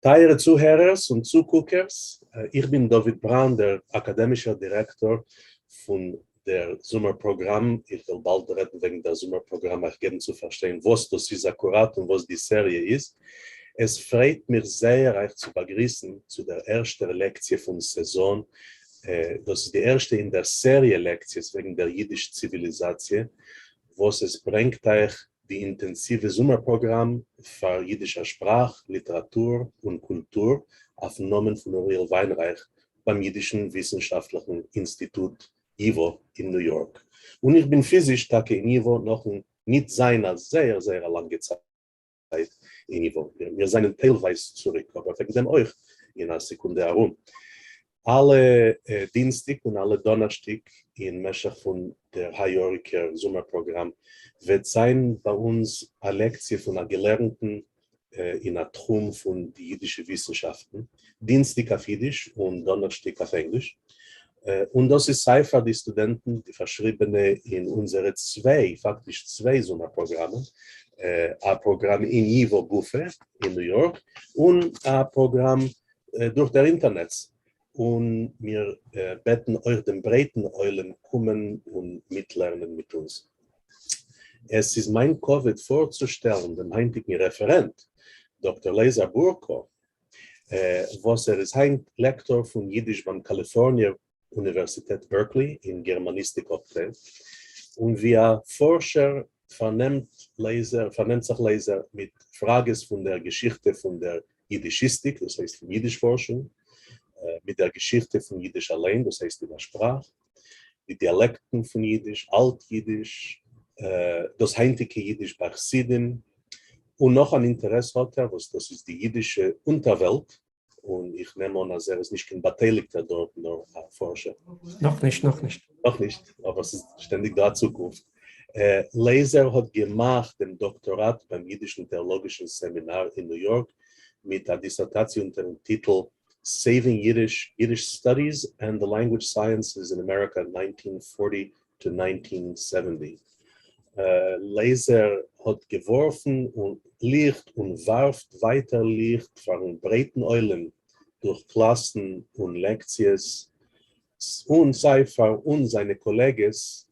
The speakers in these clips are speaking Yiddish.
טייערע צוהערערס און צוקוקערס, איך בין דוד בראון, דער אקאדעמישער דירעקטאר פון דער זומער פראגראם. איך וועל באלד רעדן וועגן דער זומער פראגראם, אייך געבן צו פארשטיין וואס דאס איז אקוראט און וואס די סעריע איז. עס פרייט מיך זייער אייך צו באגריסן צו דער ערשטער לעקציע פון סעזאן. דאס איז די ערשטע אין דער סעריע לעקציעס וועגן דער יידיש ציוויליזאציע, וואס עס ברענגט אייך די אינטענסיווע זומער פראגראם פאר יידישער שפראך, ליטעראטור און קולטור אויפן נאמען פון אוריאל וויינרייך ביים יידישן וויסנשאפטליכן אינסטיטוט ייווא אין ניו יארק. און איך בין פיזיש טאקע אין ייווא נאכן ניט זיין א זייער זייער א לאנגע צייט אין ייווא. מיר זענען טיילווייז צוריק, אבער וועגן דעם אויך אין א סעקונדע ארום. אלע דינסטיג און אלע דאנערשטיג אין משך פון דער היי-יאריקער זומער פראגראם וועט זיין ביי אונז א לעקציע פון א געלערנטן אין א תחום פון די אידישע וויסנשאפטן, דינסטיג אויף אידיש און דאנערשטיג אויף ענגליש, און דאס איז סיי פאר די סטודענטן די פארשריבענע אין אונזערע צוויי, פאקטיש צוויי זומער פראגראמען, א פראגראם אין ייווא גופא אין ניו יארק און א פראגראם דורך דער אינטערנעץ, און מיר בעטן אויך דעם ברייטן עולם קומען און מיטלערנען מיט אונז. עס איז מיין כבוד פארצושטעלן דעם היינטיגן רעפערענט, דאקטער לייזער בורקא, וואס ער איז היינט לעקטאר פון אידיש ביים קאליפארניער אוניווערסיטעט בערקלי אין גערמאניסטיק אפטייל, און ווי א פארשער פארנעמט לייזער פארנעמט זיך לייזער מיט פראגעס פון דער געשיכטע פון דער יידישיסטיק, דאס הייסט פון יידיש פארשונג, מיט דער געשיכטע פון יידיש אליין, דאס הייסט אין דער שפראך, די דיאלעקטן פון יידיש, אלט יידיש, דאס היינטיקע יידיש ביי חסידים, און נאך אן אינטערעס האט ער, וואס דאס איז די יידישע אונטערוועלט, און איך נעם אן אז ער איז נישט קיין באטייליגטער דארט נאר א פארשער. נאכנישט, נאכנישט. נאכנישט, אבער ס'איז שטענדיג דא א צוקונפט. לייזער האט געמאכט דעם דאקטאראט ביים אידישן טעאלאגישן סעמינאר אין ניו יארק מיט א דיסערטאציע אונטערן טיטל Saving Yiddish, Yiddish Studies and the Language Sciences in America 1940 to 1970. לייזער האט געווארפן ליכט און ווארפט ווייטער ליכט פארן ברייטן עולם דורך קלאסן און לעקציעס, און סיי פאר אונז זיינע קאלעגעס,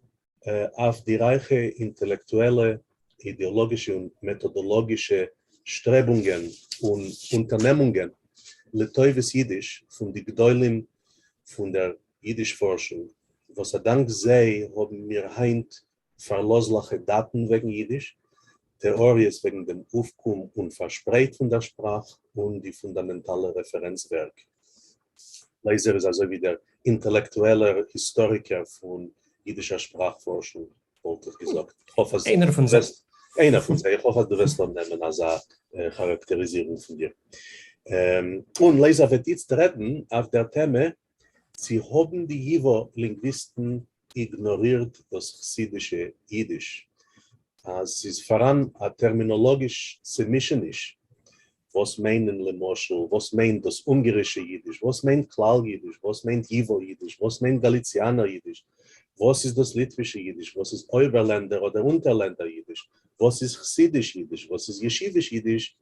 אויף די רייכע אינטעלעקטועלע, אידעאלאגישע און מעטאדאלאגישע שטרעבונגען און אונטערנעמונגען לטובת אידיש פון די גדולים פון דער יידיש-פארשונג, וואס אדאנק זיי האבן מיר היינט פארלאזליכע דאטן וועגן יידיש, טעאריעס וועגן דעם אויפקום און פארשפרייט פון דער שפראך און די פונדאמענטאלע רעפערענץ-ווערק. לייזער איז אזוי ווי דער אינטעלעקטועלער היסטאריקער פון יידישער שפראך-פארשונג, וואלט איך געזאגט. איך האף אז איינער פון זיי. איינער פון זיי. איך האף אז דו וועסט אננעמען אזא כאראקטעריזירונג פון דיר. און לייזער וועט איצט רעדן אויף דער טעמע צי האבן די ייווא לינגוויסטן איגנארירט דאס חסידישע אידיש, אז ס'איז פאראן א טערמינאלאגיש צעמישעניש, וואס מיינען למשל, וואס מיינט דאס אונגערישע אידיש, וואס מיינט כלל אידיש, וואס מיינט ייווא אידיש, וואס מיינט גאליציאנער אידיש, וואס איז דאס ליטווישע אידיש, וואס איז אויבערלענדער אדער אונטערלענדער אידיש, וואס איז חסידיש אידיש, וואס איז ישיביש אידיש,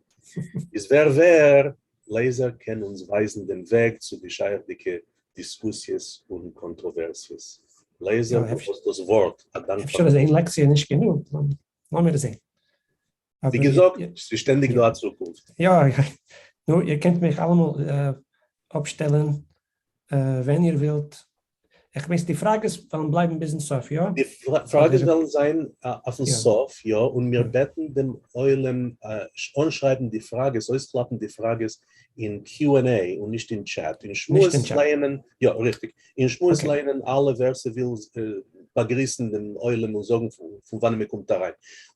איז ווער ווער לייזער קען אונז ווייזן דעם וועג צו די שייכדיגע דיסקוסיעס און קאנטראווערסיעס. לייזער, דו האסט דאס ווארט, א דאנק פארן. אפשר איז איין לעקציע נישט גענוג, לאמיר זען. ווי געזאגט, ס'איז שטענדיג דא א צוקונפט. יא, נו, איר קענט מיך אלעמאל אפשטעלן ווען איר ווילט. איך מיין די פראגעס וועלן בלייבן ביזן סוף, יא? די פראגעס וועלן זיין אויפן סוף, יא, און מיר בעטן דעם עולם אנשרייבן די פראגעס, אויסקלאפן די פראגעס אין Q and A און נישט אין טשעט, אין שמועס לייענען, יא ריכטיג, אין שמועס לייענען אלע ווער ס'וויל באגריסן דעם עולם און זאגן פון וואנען מ'קומט אריין,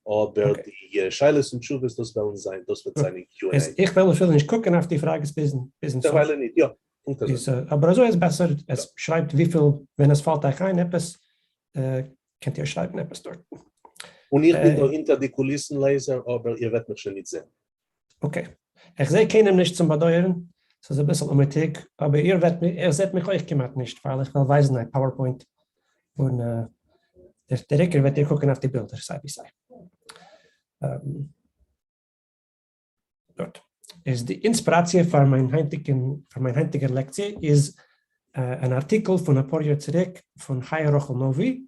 אבער די שאלות און תשובות דאס וועלן זיין, דאס וועט זיין אין Q and A. איך וועל אפילו נישט קוקן אויף די פראגעס ביזן סוף. דערוויילע נישט, יא. פונקט אזוי. אבער אזוי איז בעסער, עס שרייבט וויפיל, ווען עס פאלט אייך איין עפעס, קענט איר שרייבן עפעס דארטן. און איך בין דא הינטער די קוליסן לייזער, אבער איר וועט מיך שוין ניט זען. Okay. איך זע קיינעם נישט צום באדויערן, ס'איז אביסל אומעטיג, אבער איר וועט מיר, איר זעט מיך אויך כמעט נישט, ווייל איך וועל ווייזן א PowerPoint, און דער עיקר וועט איר קוקן אויף די בילדער סיי ווי סיי. גוט. איז די אינספיראציע פאר מיין היינטיגן פאר מיין היינטיגער לעקציע איז אן ארטיקל פון אפאר יאר צוריק פון חיה רחל נאווי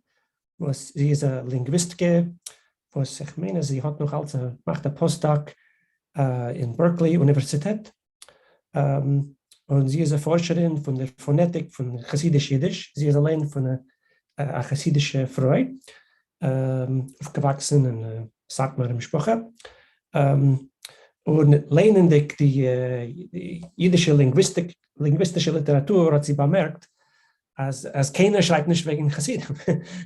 וואס זי איז א לינגוויסטקע וואס איך מיין אז זי האט נאך אלץ א מאכט א postdoc אין בערקלי אוניווערסיטעט און זי איז א פארשערין פון דער פאנעטיק פון חסידיש אידיש, זי איז אליין פון א חסידישע פרוי, אויפגעוואקסן אין א סאטמארע משפחה, און לערנענדיג די אידישע לינגוויסטיק, לינגוויסטישע ליטעראטור האט זי באמערקט אז אז קיינער שרייבט נישט וועגן חסידים,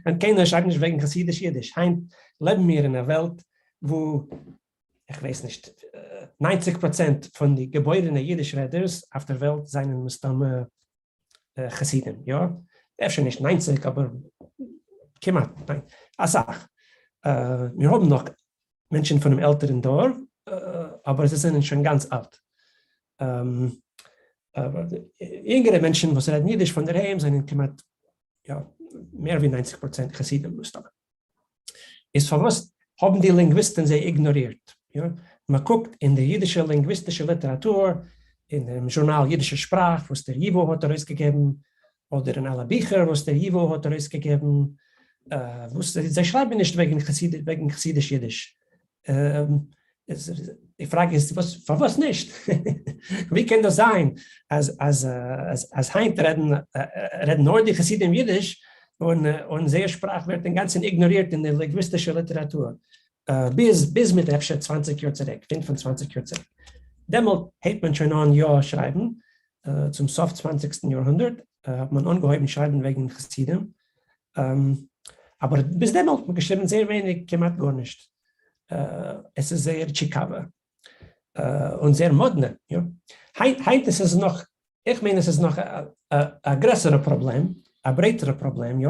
און קיינער שרייבט נישט וועגן חסידיש אידיש, היינט לעבן מיר אין א וועלט וואו איך ווייס נישט, 90% פון די געבוירענע אידיש רעדערס אויף דער וועלט זענען מסתמא חסידים, יא? אפשר נישט 90 אבער כמעט, ניין, אסאך. מיר האבן נאך מענטשן פונעם עלטערן דור, אבער זיי זענען שוין גאנץ אלט. יונגערע מענטשן וואס רעדן אידיש פון דערהיים זענען כמעט, יא, מער ווי 90% חסידים מסתמא. איז פארוואס האבן די לינגוויסטן זיי איגנארירט? יא, מען קוקט אין די אידישע לינגוויסטישע ליטעראטור, אין דעם זשורנאל אידישע שפראך וואס דער ייווא האט ארויסגעגעבן, אדער אין אלע ביכער וואס דער ייווא האט ארויסגעגעבן, וואס זיי שרייבן נישט וועגן וועגן חסידיש אידיש. די פראגע איז וואס פארוואס נישט? ווי קען דאס זיין אז אז אז היינט רעדן רעדן נאר די חסידים אידיש און און זייער שפראך ווערט אינגאנצן איגנארירט אין די לינגוויסטישע ליטעראטור ביז ביז מיט אפשר 20 יאר צוריק, 25 יאר צוריק. דעמאלט הייבט מען שוין אן יא שרייבן, צום סוף צוואנציגסטן יארהונדערט האט מען אנגעהויבן שרייבן וועגן חסידים, אבער ביז דעמאלט האט מען געשריבן זייער ווייניג, כמעט גארנישט. עס איז זייער טשיקאווע און זייער מאדנע. יא. היינט איז עס נאך, איך מיין עס איז נאך א גרעסערע פראבלעם, א ברייטערע פראבלעם, יא,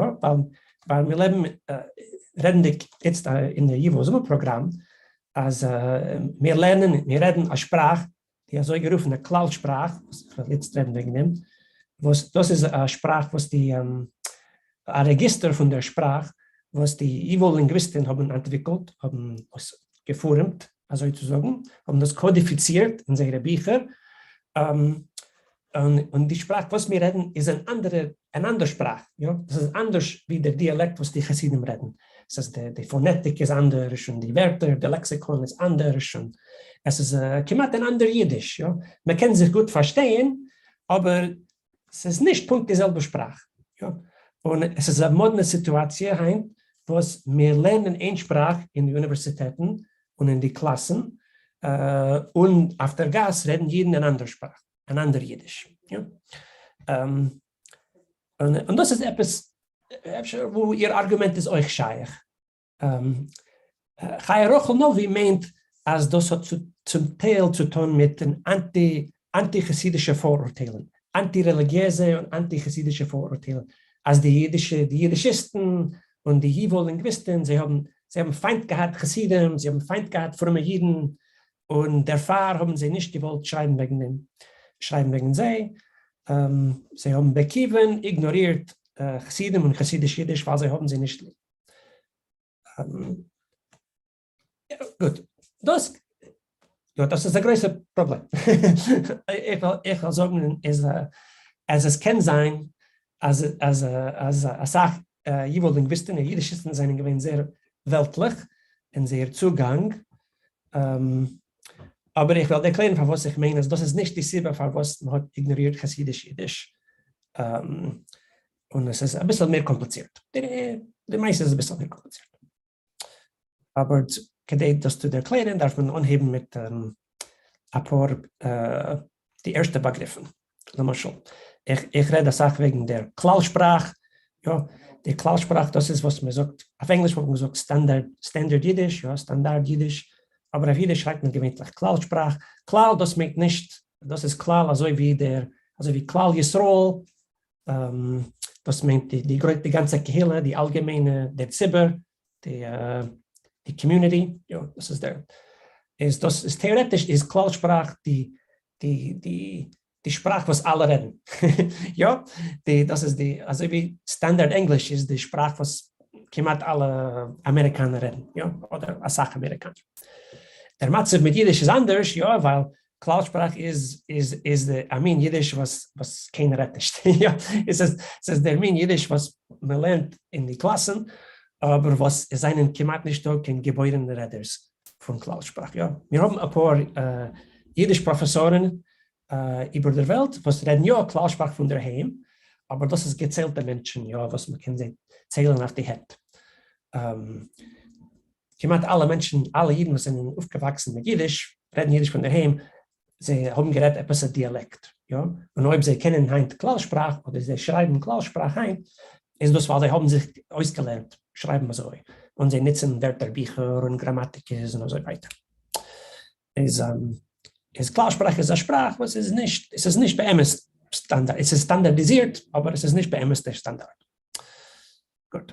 ווייל מיר לעבן, רעדנדיג איצט אין די ייוואו זומער פראגראם, אז מיר לערנען, מיר רעדן א שפראך די אזוי גערופענע כלל שפראך, וואס איך וועל איצט רעדן וועגן דעם, וואס דאס איז א שפראך וואס די, א רעגיסטער פון דער שפראך וואס די ייוואו לינגוויסטן האבן אנטוויקלט, האבן עס געפארעמט, אזוי צו זאגן, האבן דאס קאדיפיצירט אין זייערע ביכער, און די שפראך וואס מיר רעדן איז אן אנדערע, אן אנדער שפראך, יא, דאס איז אנדערש ווי דער דיאלעקט וואס די חסידים רעדן, עס איז די פאנעטיק איז אנדערש און די ווערטער, די לעקסיקאן איז אנדערש און עס איז כמעט אן אנדער אידיש, יא, מען קען זיך גוט פארשטיין אבער ס'איז נישט פונקט די זעלבע שפראך, יא, און עס איז א מאדנע סיטואציע היינט וואס מיר לערנען איין שפראך אין די אוניווערסיטעטן און אין די קלאסן, און אויף דער גאס רעדן אידן אן אנדער שפראך, אן אנדער אידיש. און דאס איז עפעס אפשר וואו איר ארגומענט איז אויך שייך. חיה רחל נאווי מיינט אז דאס האט צום טייל צו טון מיט אנטי אנטי חסידישע פאראורטיילן, אנטי רעליגיעזע און אנטי חסידישע פאראורטיילן, אז די אידישע די אידישיסטן און די ייוואו לינגוויסטן זיי האבן זיי האבן פיינט געהאט חסידים, זיי האבן פיינט געהאט פרומע אידן, און דערפאר האבן זיי נישט געוואלט שרייבן וועגן דעם, שרייבן וועגן זיי, זיי האבן בכיוון איגנארירט חסידים און חסידיש אידיש ווייל זיי האבן זיי נישט ליב. גוט, דאס, יא, דאס איז א גרויסע פראבלעם. איך וועל, איך וועל זאגן איז אז עס קען זיין אז אז אז אסאך ייוואו לינגוויסטן און אידישיסטן זענען געווען זייער וועלטליך אין זייער צוגאנג, אבער איך וועל ערקלערן פארוואס איך מיין אז דאס איז נישט די סיבה פארוואס מען האט איגנארירט חסידיש אידיש. און עס איז אביסל מער קאמפליצירט. די מעשה איז אביסל מער קאמפליצירט. אבער כדי דאס צו ערקלערן דארף מען אנהייבן מיט אפאר די ערשטע באגריפן. למשל, איך רעד אסאך וועגן דער כלל שפראך, יא, די כלל שפראך דאס איז וואס מען זאגט, אויף ענגליש וואלט מען געזאגט standard, standard Yiddish, יא, סטאנדארד אידיש, אבער אויף אידיש שרייבט מען געווענטליך כלל שפראך. כלל דאס מיינט נישט, דאס איז כלל אזוי ווי דער, אזוי ווי כלל ישראל, דאס מיינט די די גאנצע קהילה, די אלגעמיינע, דער ציבור, די די community, יא, דאס איז דער, איז דאס איז טעארעטיש איז כלל שפראך די די די די שפראך וואס אלע רעדן, יא, די דאס איז די אזוי ווי סטענדערד ענגליש איז די שפראך וואס כמעט אלע אמעריקאנער רעדן, יא, אדער אסאך אמעריקאנער. דער מצב מיט אידיש איז אנדערש, יא, ווייל כלל שפראך איז איז איז די א מין אידיש וואס וואס קיינער רעדט נישט, יא, עס איז עס איז דער מין אידיש וואס מען לערנט אין די קלאסן, אבער וואס עס זענען כמעט נישטא קיין געבוירענע רעדערס פון כלל שפראך, יא, מיר האבן אפאר אידיש פראפעסארן איבער דער וועלט וואס רעדן יא כלל שפראך פון דער היים, אבער דאס איז געציילטע מענטשן, יא, וואס מען קען זיי ציילן אויף די הענט. כמעט אלע מענטשן, אלע אידן וואס זענען אויפגעוואקסן מיט אידיש, רעדן אידיש פון דערהיים, זיי האבן גערעדט עפעס א דיאלעקט, יא? און אויב זיי קענען היינט כלל שפראך, אדער זיי שרייבן כלל שפראך היינט, איז דאס ווייל זיי האבן זיך אויסגעלערנט שרייבן אזוי, און זיי נוצן ווערטער ביכער און גראמאטיקעס און אזוי ווייטער. איז איז כלל שפראך איז א שפראך וואס איז נישט, עס איז נישט באמת סטאנדארט, עס איז סטאנדארדיזירט, אבער עס איז נישט באמת דער סטאנדארט. גוט.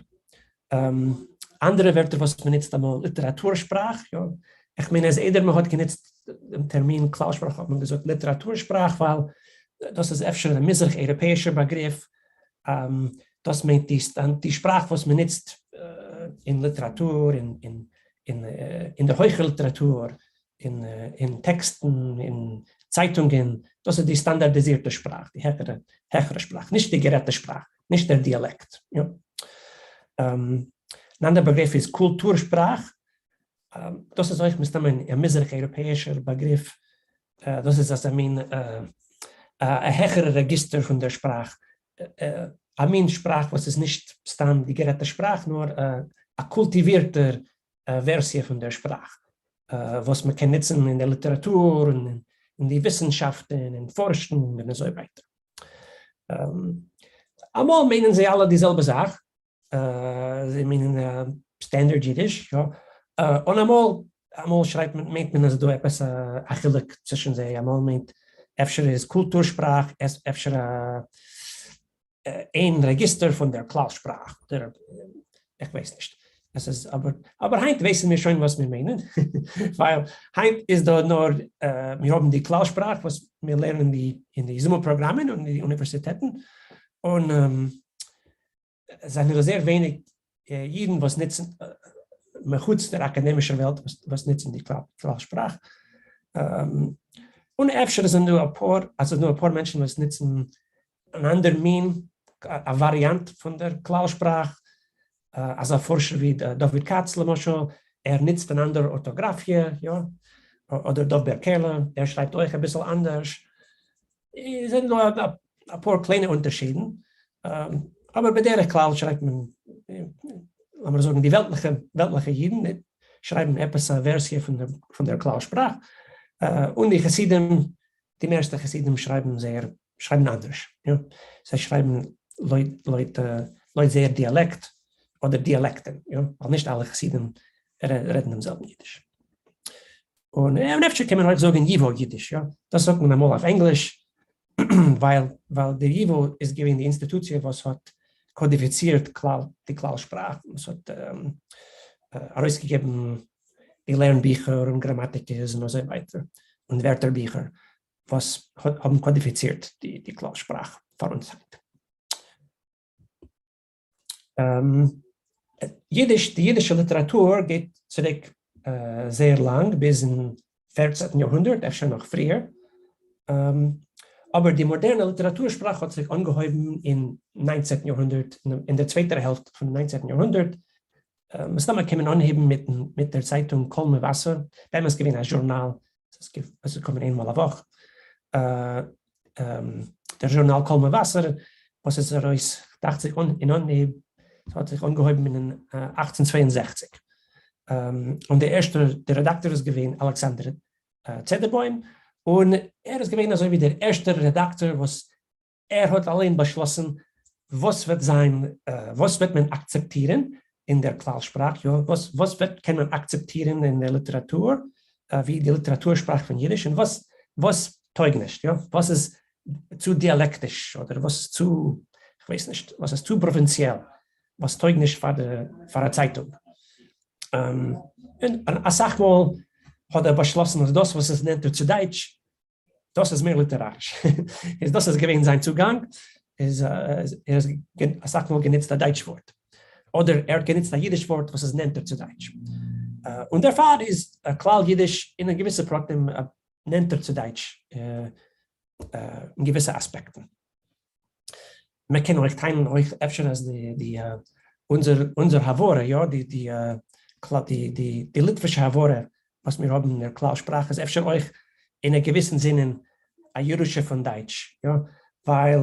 אנדערע ווערטער וואס מען נוצט אמאל, ליטעראטור שפראך, יא, איך מיין אז איידער מען האט גענוצט דעם טערמין כלל שפראך האט מען געזאגט ליטעראטור שפראך ווייל דאס איז אפשר א מזרח אייראפעאישער באגריף, דאס מיינט די שפראך וואס מען נוצט אין ליטעראטור, אין דער הויכער ליטעראטור, אין טעקסטן, אין צייטונגען, דאס איז די סטאנדארדיזירטע שפראך, די העכערע שפראך, נישט די גערעדטע שפראך, נישט דער דיאלעקט. אן אנדער באגריף איז קולטור שפראך, דאס איז אויך מסתמא א מזרח אייראפעאישער באגריף, דאס איז אזא מין א העכערע רעגיסטער פון דער שפראך, א מין שפראך וואס איז נישט סתם די גערעדטע שפראך, נאר א קולטיווירטער ווערסיע פון דער שפראך וואס מען קען נוצן אין דער ליטעראטור און אין די וויסנשאפטן און פארשונג און אזוי ווייטער. אמאל מיינען זיי אלע די זעלבע זאך, זיי מיינען standard Yiddish, יא, און אמאל אמאל שרייבט מען מיינט מען אז דא עפעס א חילוק צווישן זיי, אמאל מיינט אפשר איז קולטור שפראך אפשר א איין רעגיסטער פון דער כלל שפראך, אדער איך ווייס נישט, עס איז אבער, אבער היינט ווייסן מיר שוין וואס מיר מיינען, ווייל היינט איז דא נאר, מיר האבן די כלל שפראך וואס מיר לערנען די אין די זומער פראגראמען און די אוניווערסיטעטן, און עס זענען דא זייער ווייניג אידן וואס נוצן, מחוץ דער אקאדעמישער וועלט, וואס נוצן די כלל שפראך, און אפשר זענען דא אפאר, אז עס איז דא אפאר מענטשן וואס נוצן אן אנדער מין, א וואריאנט פון דער כלל שפראך, אזא פארשער ווי דוד כץ למשל, ער נוצט אן אנדערע ארטאגראפיע, יא, אדער דוב בער קערלער, ער שרייבט אויך אביסל אנדערש, עס זענען דא אפאר קליינע אונטערשידן, אבער בדרך כלל שרייבט מען, לאמיר זאגן די וועלטליכע וועלטליכע אידן שרייבן עפעס א ווערסיע פון דער כלל שפראך, און די חסידים, די מערסטע חסידים שרייבן זייער, שרייבן אנדערש, יא, זיי שרייבן לויט לויט לויט זייער דיאלעקט אדער דיאלעקטן, יא, ווייל נישט אלע חסידים רעדן דעם זעלבן אידיש. און אפשר קען מען אויך זאגן ייוואו אידיש, יא, דאס זאגט מען אמאל אויף ענגליש, ווייל ווייל דער ייוואו איז געווען די אינסטיטוציע וואס האט קאדיפיצירט כלל די כלל שפראך, וואס האט ארויסגעגעבן די לערן ביכער און גראמאטיקעס און אזוי ווייטער, און ווערטער ביכער וואס האבן קאדיפיצירט די כלל שפראך פאר אונז היינט. יידיש, די יידישע ליטעראטור גייט צוריק זייער לאנג, ביזן פערצנטן יארהונדערט, אפשר נאך פריער. אבער די מאדערנע ליטעראטור שפראך האט זיך אנגעהויבן אין ניינצנטן יארהונדערט, אין דער צווייטער העלפט פונעם ניינצנטן יארהונדערט. מסתמא קען מען אנהייבן מיט דער צייטונג קול מבשר, באמת געווען א זשורנאל, עס איז געקומען איינמאל א וואך, דער זשורנאל קול מבשר וואס איז ארויס דאכט זיך אין אנהייב, ס'האט זיך אנגעהויבן אין 1862, און דער ערשטער דער רעדאקטאר איז געווען אלכסנדר צעדערבוים, און ער איז געווען אזוי ווי דער ערשטער רעדאקטאר וואס ער האט אליין באשלאסן וואס וועט זיין, וואס וועט מען אקצעפטירן אין דער כלל שפראך, יא, וואס וואס וועט קען מען אקצעפטירן אין דער ליטעראטור, ווי די ליטעראטור שפראך פון אידיש, און וואס וואס טויג נישט, יא, וואס איז צו דיאלעקטיש, אדער וואס איז צו, כ'ווייס נישט, וואס איז צו פראווינציעל, וואס טויג נישט פאר די פאר א צייטונג. און אסאך מאל האט ער באשלאסן אז דאס וואס איז נענטער צו דייטש דאס איז מער ליטעראריש. איז דאס איז געווען זיין צוגאנג, איז ער האט אסאך מאל גענוצט א דייטש ווארט, אדער ער האט גענוצט א אידיש ווארט וואס איז נענטער צו דייטש. און דערפאר איז כלל אידיש אין א געוויסע פרטים נענטער צו דייטש אין געוויסע אספעקטן. מען קען אויך טענה'ן אויך אפשר אז די די אונזער אונזער הברה יא די די די די די ליטווישע הברה וואס מיר האבן אין דער כלל שפראך איז אפשר אויך אין א געוויסן זינען א ירושה פון דייטש יא ווייל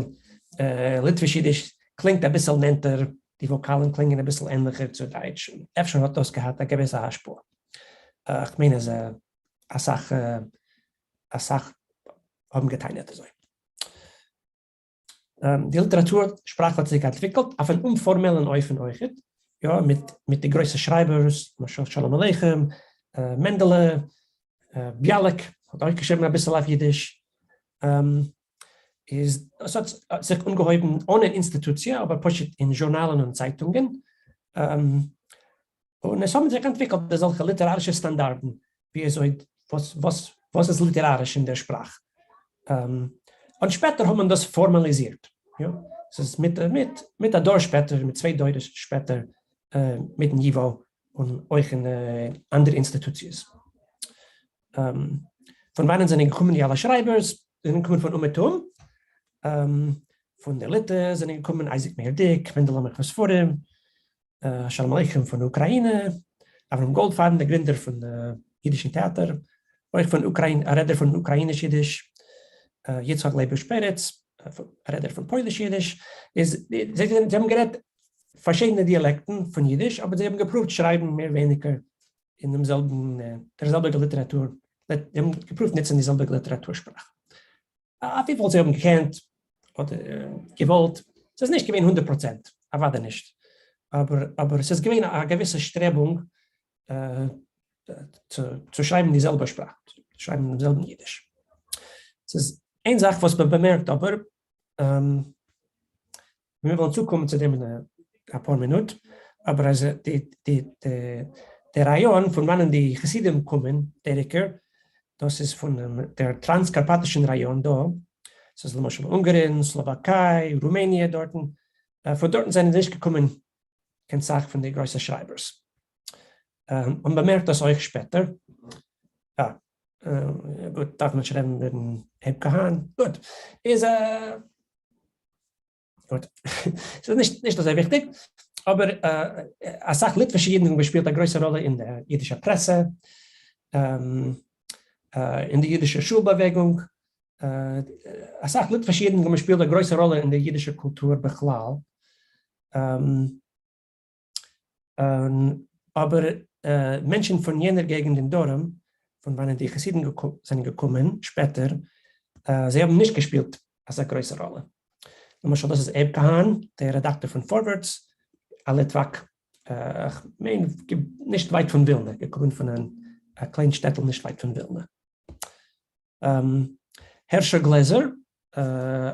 ליטוויש אידיש קלינגט אביסל נענטער די וואקאלן קלינגען אביסל ענליכער צו דייטש אפשר האט דאס געהאט א געוויסע השפעה כ'מיין אז אסאך אסאך האבן געטענה'ט אזוי. די ליטעראטור שפראך האט זיך אנטוויקלט אויף אן אומפארמעלן אופן אויכעט, יא, מיט מיט די גרויסע שרייבערס, למשל שלום עליכם, מענדעלע, ביאליק האט אויך געשריבן אביסל אויף אידיש, איז דאס האט זיך אנגעהויבן אן אן אינסטיטוציע אבער פשוט אין זשורנאלן און צייטונגען, און עס האבן זיך אנטוויקלט אזעלכע ליטערארישע סטאנדארטן ווי אזוי וואס וואס וואס איז ליטעראריש אין דער שפראך. און שפעטער האט מען דאס פארמאליזירט. יא, ס'איז מיט מיט מיט א דור שפעטער, מיט צוויי דורות שפעטער, מיטן ייוואו און אויך אין אנדערע אינסטיטוציעס. פון וואנען זענען געקומען די אלע שרייבערס? זיי זענען געקומען פון אומעטום. פון דער ליטע זענען געקומען אייזיק מאיר דיק, מענדעלע מוכר ספרים, שלום עליכם פון אוקראינע, אברהם גאלדפאדן דער גרינדער פון אידישן טעאטער, אויך פון אוקראינע, א רעדער פון אוקראיניש אידיש, יצחק לייבוש פרץ, א רעדער פון פויליש אידיש, איז זיי האבן גערעדט פארשידענע דיאלעקטן פון אידיש, אבער זיי האבן געפרואווט שרייבן מער ווייניגער אין דעם זעלבן, דער זעלביגער ליטעראטור, זיי האבן געפרואווט נוצן די זעלביגע ליטעראטור שפראך. אויף וויפיל זיי האבן געקענט אדער געוואלט, ס'איז נישט געווען 100%, אוודאי נישט, אבער אבער ס'איז געווען א געוויסע שטרעבונג צו שרייבן די זעלבע שפראך, צו שרייבן דעם זעלבן אידיש. ס'איז איין זאך וואס מען באמערקט אבער, מיר וועלן צוקומען צו דעם אין אפאר מינוט, אבער אז די די די ראיאן פון וואנען די חסידים קומען, דער עיקר, דאס איז פון דער טראנסקארפאטישן ראיאן דא, ס'איז למשל אונגארין, סלאוואקיי, רומעניע דארטן, פון דארטן זענען נישט געקומען קיין סאך פון די גרויסע שרייבערס. און באמערקט דאס אויך שפעטער. אה, גוט, דארף מען שרייבן וועגן אייב קאהאן, גוט, איז א. גוט, ס'איז נישט נישט אזוי וויכטיג, אבער אסאך ליטווישע אידן האבן געשפילט א גרויסע ראלע אין דער אידישער פרעסע, אין די אידישע שול באוועגונג, אסאך ליטווישע אידן האבן געשפילט א גרויסע ראלע אין דער אידישער קולטור בכלל. אבער מענטשן פון יענער געגנט אין דרום, פון וואנען די חסידים זענען געקומען שפעטער, זיי האבן נישט געשפילט אזא גרויסע ראלע. למשל דאס איז אייב קאהאן, דער רעדאקטאר פון פארווערטס, א ליטוואק, כ'מיין נישט ווייט פון ווילנע, געקומען פון א קליין שטעטל נישט ווייט פון ווילנע. הערשל גלעזער,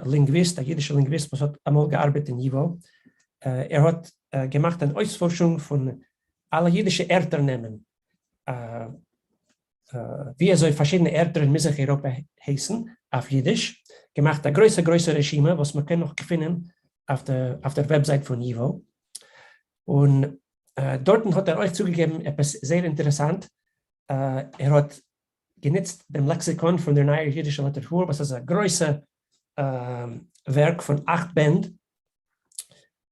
לינגוויסט, א אידישער לינגוויסט וואס האט אמאל געארבעט אין ייוואו, ער האט געמאכט אן אויספארשונג פון אלע אידישע ערטער נעמען, ווי אזוי פארשידענע ערטער אין מזרח אירופה הייסן אויף אידיש, געמאכט א גרויסע גרויסע רשימה וואס מען קען נאך געפינען אויף דער וועבזייט פון ייוואו, און דארטן האט ער אויך צוגעגעבן עפעס זייער אינטערעסאנט, ער האט גענוצט דעם לעקסיקאן פון דער נייער יידישער ליטעראטור, וואס איז א גרויסע ווערק פון אכט בענד,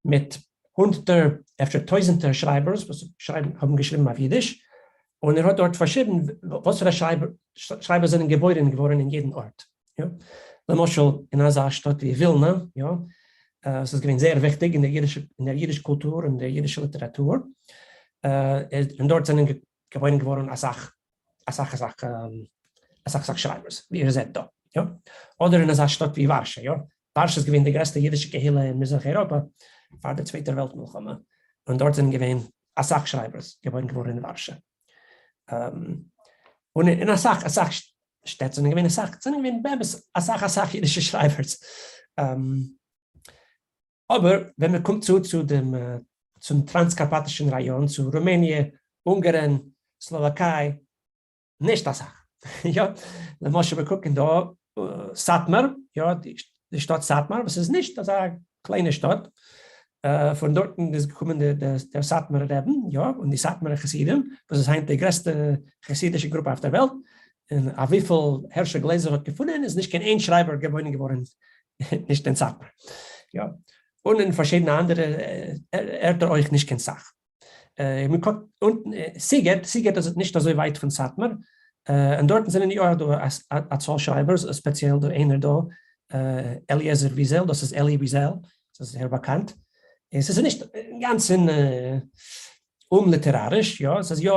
מיט הונדערטער, אפשר טויזנטער שרייבערס וואס שרייבן, האבן געשריבן אויף יידיש, און ער האט דארט פארשריבן וואסערע שרייבער זענען געבוירן געווארן אין יעדן ארט. יא, למשל אין אזא שטאט ווי ווילנע, יא, עס איז געווען זייער וויכטיג אין דער יידישער, אין דער יידיש קולטור און דער יידישער ליטעראטור, און דארט זענען געבוירן געווארן אסאך אסאך אסאך אסאך אסאך שרייבערס ווי איר זעט דא יא אדער אין אזא שטאט ווי ווארשע יא ווארשע איז געווען די גרעסטע אידישע קהילה אין מזרח אייראפע פאר דער צווייטער וועלט מלחמה און דארט זענען געווען אסאך שרייבערס געבוירן געווארן אין ווארשע און אין אסאך אסאך שטעט זענען געווען אסאך זענען געווען באמת אסאך אסאך אידישע שרייבערס. אבער ווען מען קומט צו צו דעם צום טראנסקארפאטישן ראיאן, צו רומעניע, אונגארן, סלאוואקיי, נישט אסאך. יא, למשל מיר קוקן דא סאטמאר, יא, די שטאט סאטמאר, וואס איז נישט אזא קליינע שטאט, פון דארטן איז געקומען דער סאטמארער רעבן, יא, און די סאטמארער חסידים, וואס איז היינט די גרעסטע חסידישע גרופע אויף דער וועלט. און אויף וויפיל הערשל גלעזער האט געפונען איז נישט קיין איין שרייבער געבוירן געווארן נישט אין סאטמאר. יא. און אין פארשידענע אנדערע ערטער אויך נישט קיין סאך. מען קוקט אונטן סיגעט, סיגעט איז נישט אזוי ווייט פון סאטמאר, און דארטן זענען יא דא א צאל שרייבערס, ספעציעל דא איינער דא, אליעזר וויזעל, דאס איז אלי וויזעל, דאס איז זייער באקאנט. עס איז נישט אינגאנצן אומליטעראריש, יא, עס איז יא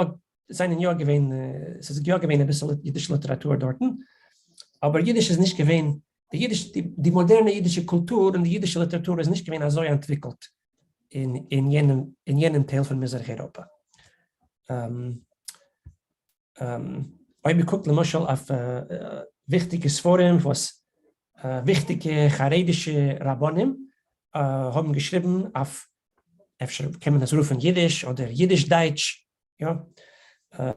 זענען יא געווען, עס איז יא געווען אביסל אידישע ליטעראטור דארטן, אבער אידיש איז נישט געווען, די אידיש, די מאדערנע אידישע קולטור און די אידישע ליטעראטור איז נישט געווען אזוי אנטוויקלט אין יענעם, אין יענעם טייל פון מזרח אייראפע. אויב מען קוקט למשל אויף וויכטיגע ספרים וואס וויכטיגע חרדישע רבנים האבן געשריבן אויף, אפשר קען מען עס רופן אידיש אדער אידיש-דייטש, יא,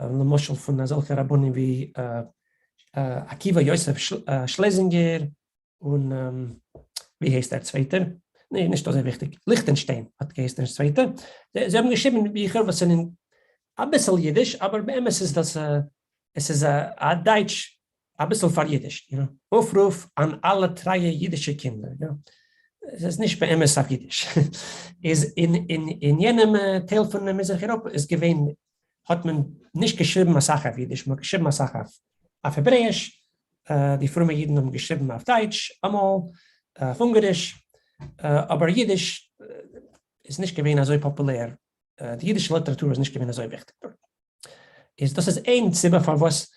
למשל פון אזעלכע רבנים ווי עקיבא יוסף שלעזינגער און ווי הייסט דער צווייטער? ני, נישט אזוי וויכטיג, ליכטענשטיין האט געהייסן דער צווייטער, זיי האבן געשריבן ביכער וואס זענען אביסל אידיש אבער באמת איז דאס עס איז א דייטש אביסל פאר-אידישט, אויפרוף אן אלע טרייע אידישע קינדער, יא, עס איז נישט באמת אויף אידיש, איז אין יענעם טייל פון מזרח אירופה איז געווען, האט מען נישט געשריבן אסאך אויף אידיש, מען האט געשריבן אסאך אויף העברעיש, די פרומע אידן האבן געשריבן אויף דייטש אמאל, אויף אונגאריש, אבער אידיש איז נישט געווען אזוי פאפולער, די אידישע ליטעראטור איז נישט געווען אזוי וויכטיג דארט. איז דאס איז איין סיבה פארוואס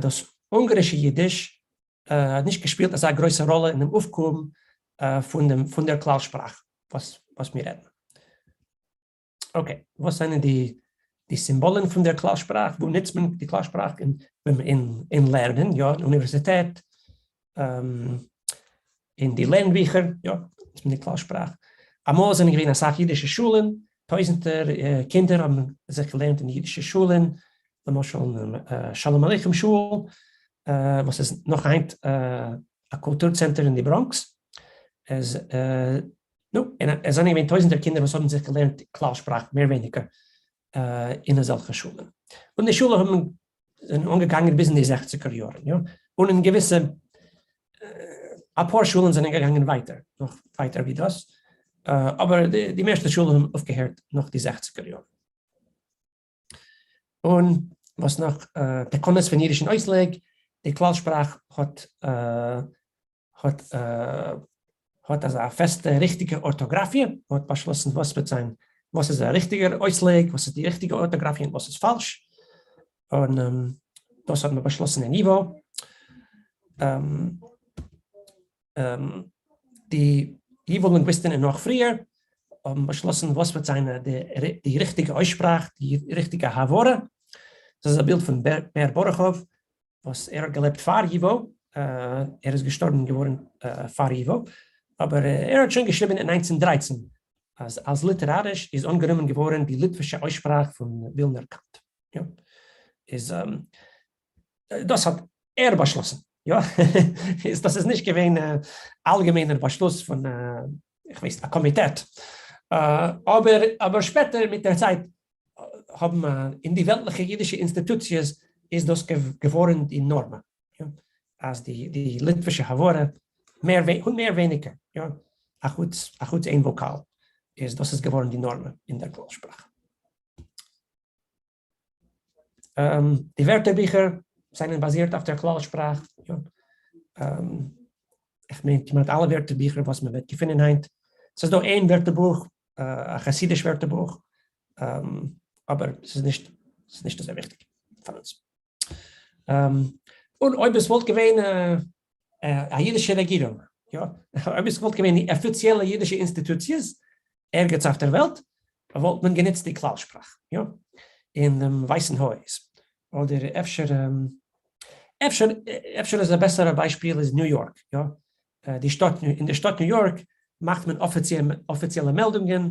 דאס אונגארישע אידיש האט נישט געשפילט אזא גרויסע ראלע אין דעם אויפקום פון דעם פון דער כלל שפראך וואס וואס מיר רעדן. okay, וואס זענען די די סימבאלן פון דער כלל שפראך? וואו נוצט מען די כלל שפראך אין אין אין לערנען, יא, אין אוניווערסיטעט, אין די לערנביכער, יא, נוצט מען די כלל שפראך. אמאל זענען געווען אסאך אידישע שולן, טויזנטער קינדער האבן זיך געלערנט אין אידישע שולן, למשל שלום עליכם שול, וואס איז נאך היינט א קולטור צענטער אין די בראנקס, עס נו, עס זענען געווען טויזנטער קינדער וואס האבן זיך געלערנט כלל שפראך מער ווייניגער אין אזעלכע שולן, און די שולע האבן זענען אנגעגאנגען ביז אין די זעכציגער יארן, יא, און אין געוויסע אפאר שולן זענען געגאנגען ווייטער, נאך ווייטער ווי דאס, אבער די מערסטע שולן האבן אויפגעהערט נאך די זעכציגער יארן. און וואס נאך, תקנות פון אידישן אויסלייג, די כלל שפראך האט האט האט אזא פעסטע ריכטיגע ארטאגראפיע, מען האט באשלאסן וואס וועט זיין, וואס איז א ריכטיגער אויסלייג, וואס איז די ריכטיגע ארטאגראפיע און וואס איז פאלש, און דאס האט מען באשלאסן אין ייוואו. די ייוואו לינגוויסטן און נאך פריער האבן באשלאסן וואס וועט זיין די ריכטיגע אויסשפראך, די ריכטיגע הברה. דאס איז א בילד פון בער באראכאוו וואס ער האט געלעבט פאר ייוואו, ער איז געשטארבן געווארן פאר ייוואו, אבער ער האט שוין געשריבן אין 1913 אז אלס ליטעראריש איז אנגענומען געווארן די ליטווישע אויסשפראך פון ווילנער קאנט. יא, איז דאס האט ער באשלאסן, יא, איז דאס איז נישט געווען אלגעמיינער באשלוס פון איך ווייס א קאמיטעט, אבער אבער שפעטער מיט דער צייט האבן אין די וועלטליכע אידישע אינסטיטוציעס איז דאס געווארן די נארמע, אז די די ליטווישע הברה מער און מער ווייניגער, יא, אחוץ אחוץ איין וואקאל, איז דאס איז געווארן די נארמע אין דער כלל שפראך. די ווערטערביכער זענען באזירט אויף דער כלל שפראך, יא, איך מיין כמעט אלע ווערטערביכער וואס מען וועט געפינען היינט, ס'איז דא איין ווערטערבוך א חסידיש ווערטערבוך, אבער ס'איז נישט, ס'איז נישט אזוי וויכטיג פאר אונז. און אויב עס וואלט געווען א אידישע רעגירונג, יא, אויב עס וואלט געווען די אפיציעלע אידישע אינסטיטוציעס ערגעץ אויף דער וועלט, וואלט מען גענוצט די כלל שפראך, יא, אין דעם ווייסן הויז, אדער אפשר, אפשר, אפשר איז א בעסערע ביישפיל איז ניו יארק, יא, די שטאט, אין די שטאט ניו יארק מאכט מען אפיציעלע מעלדונגען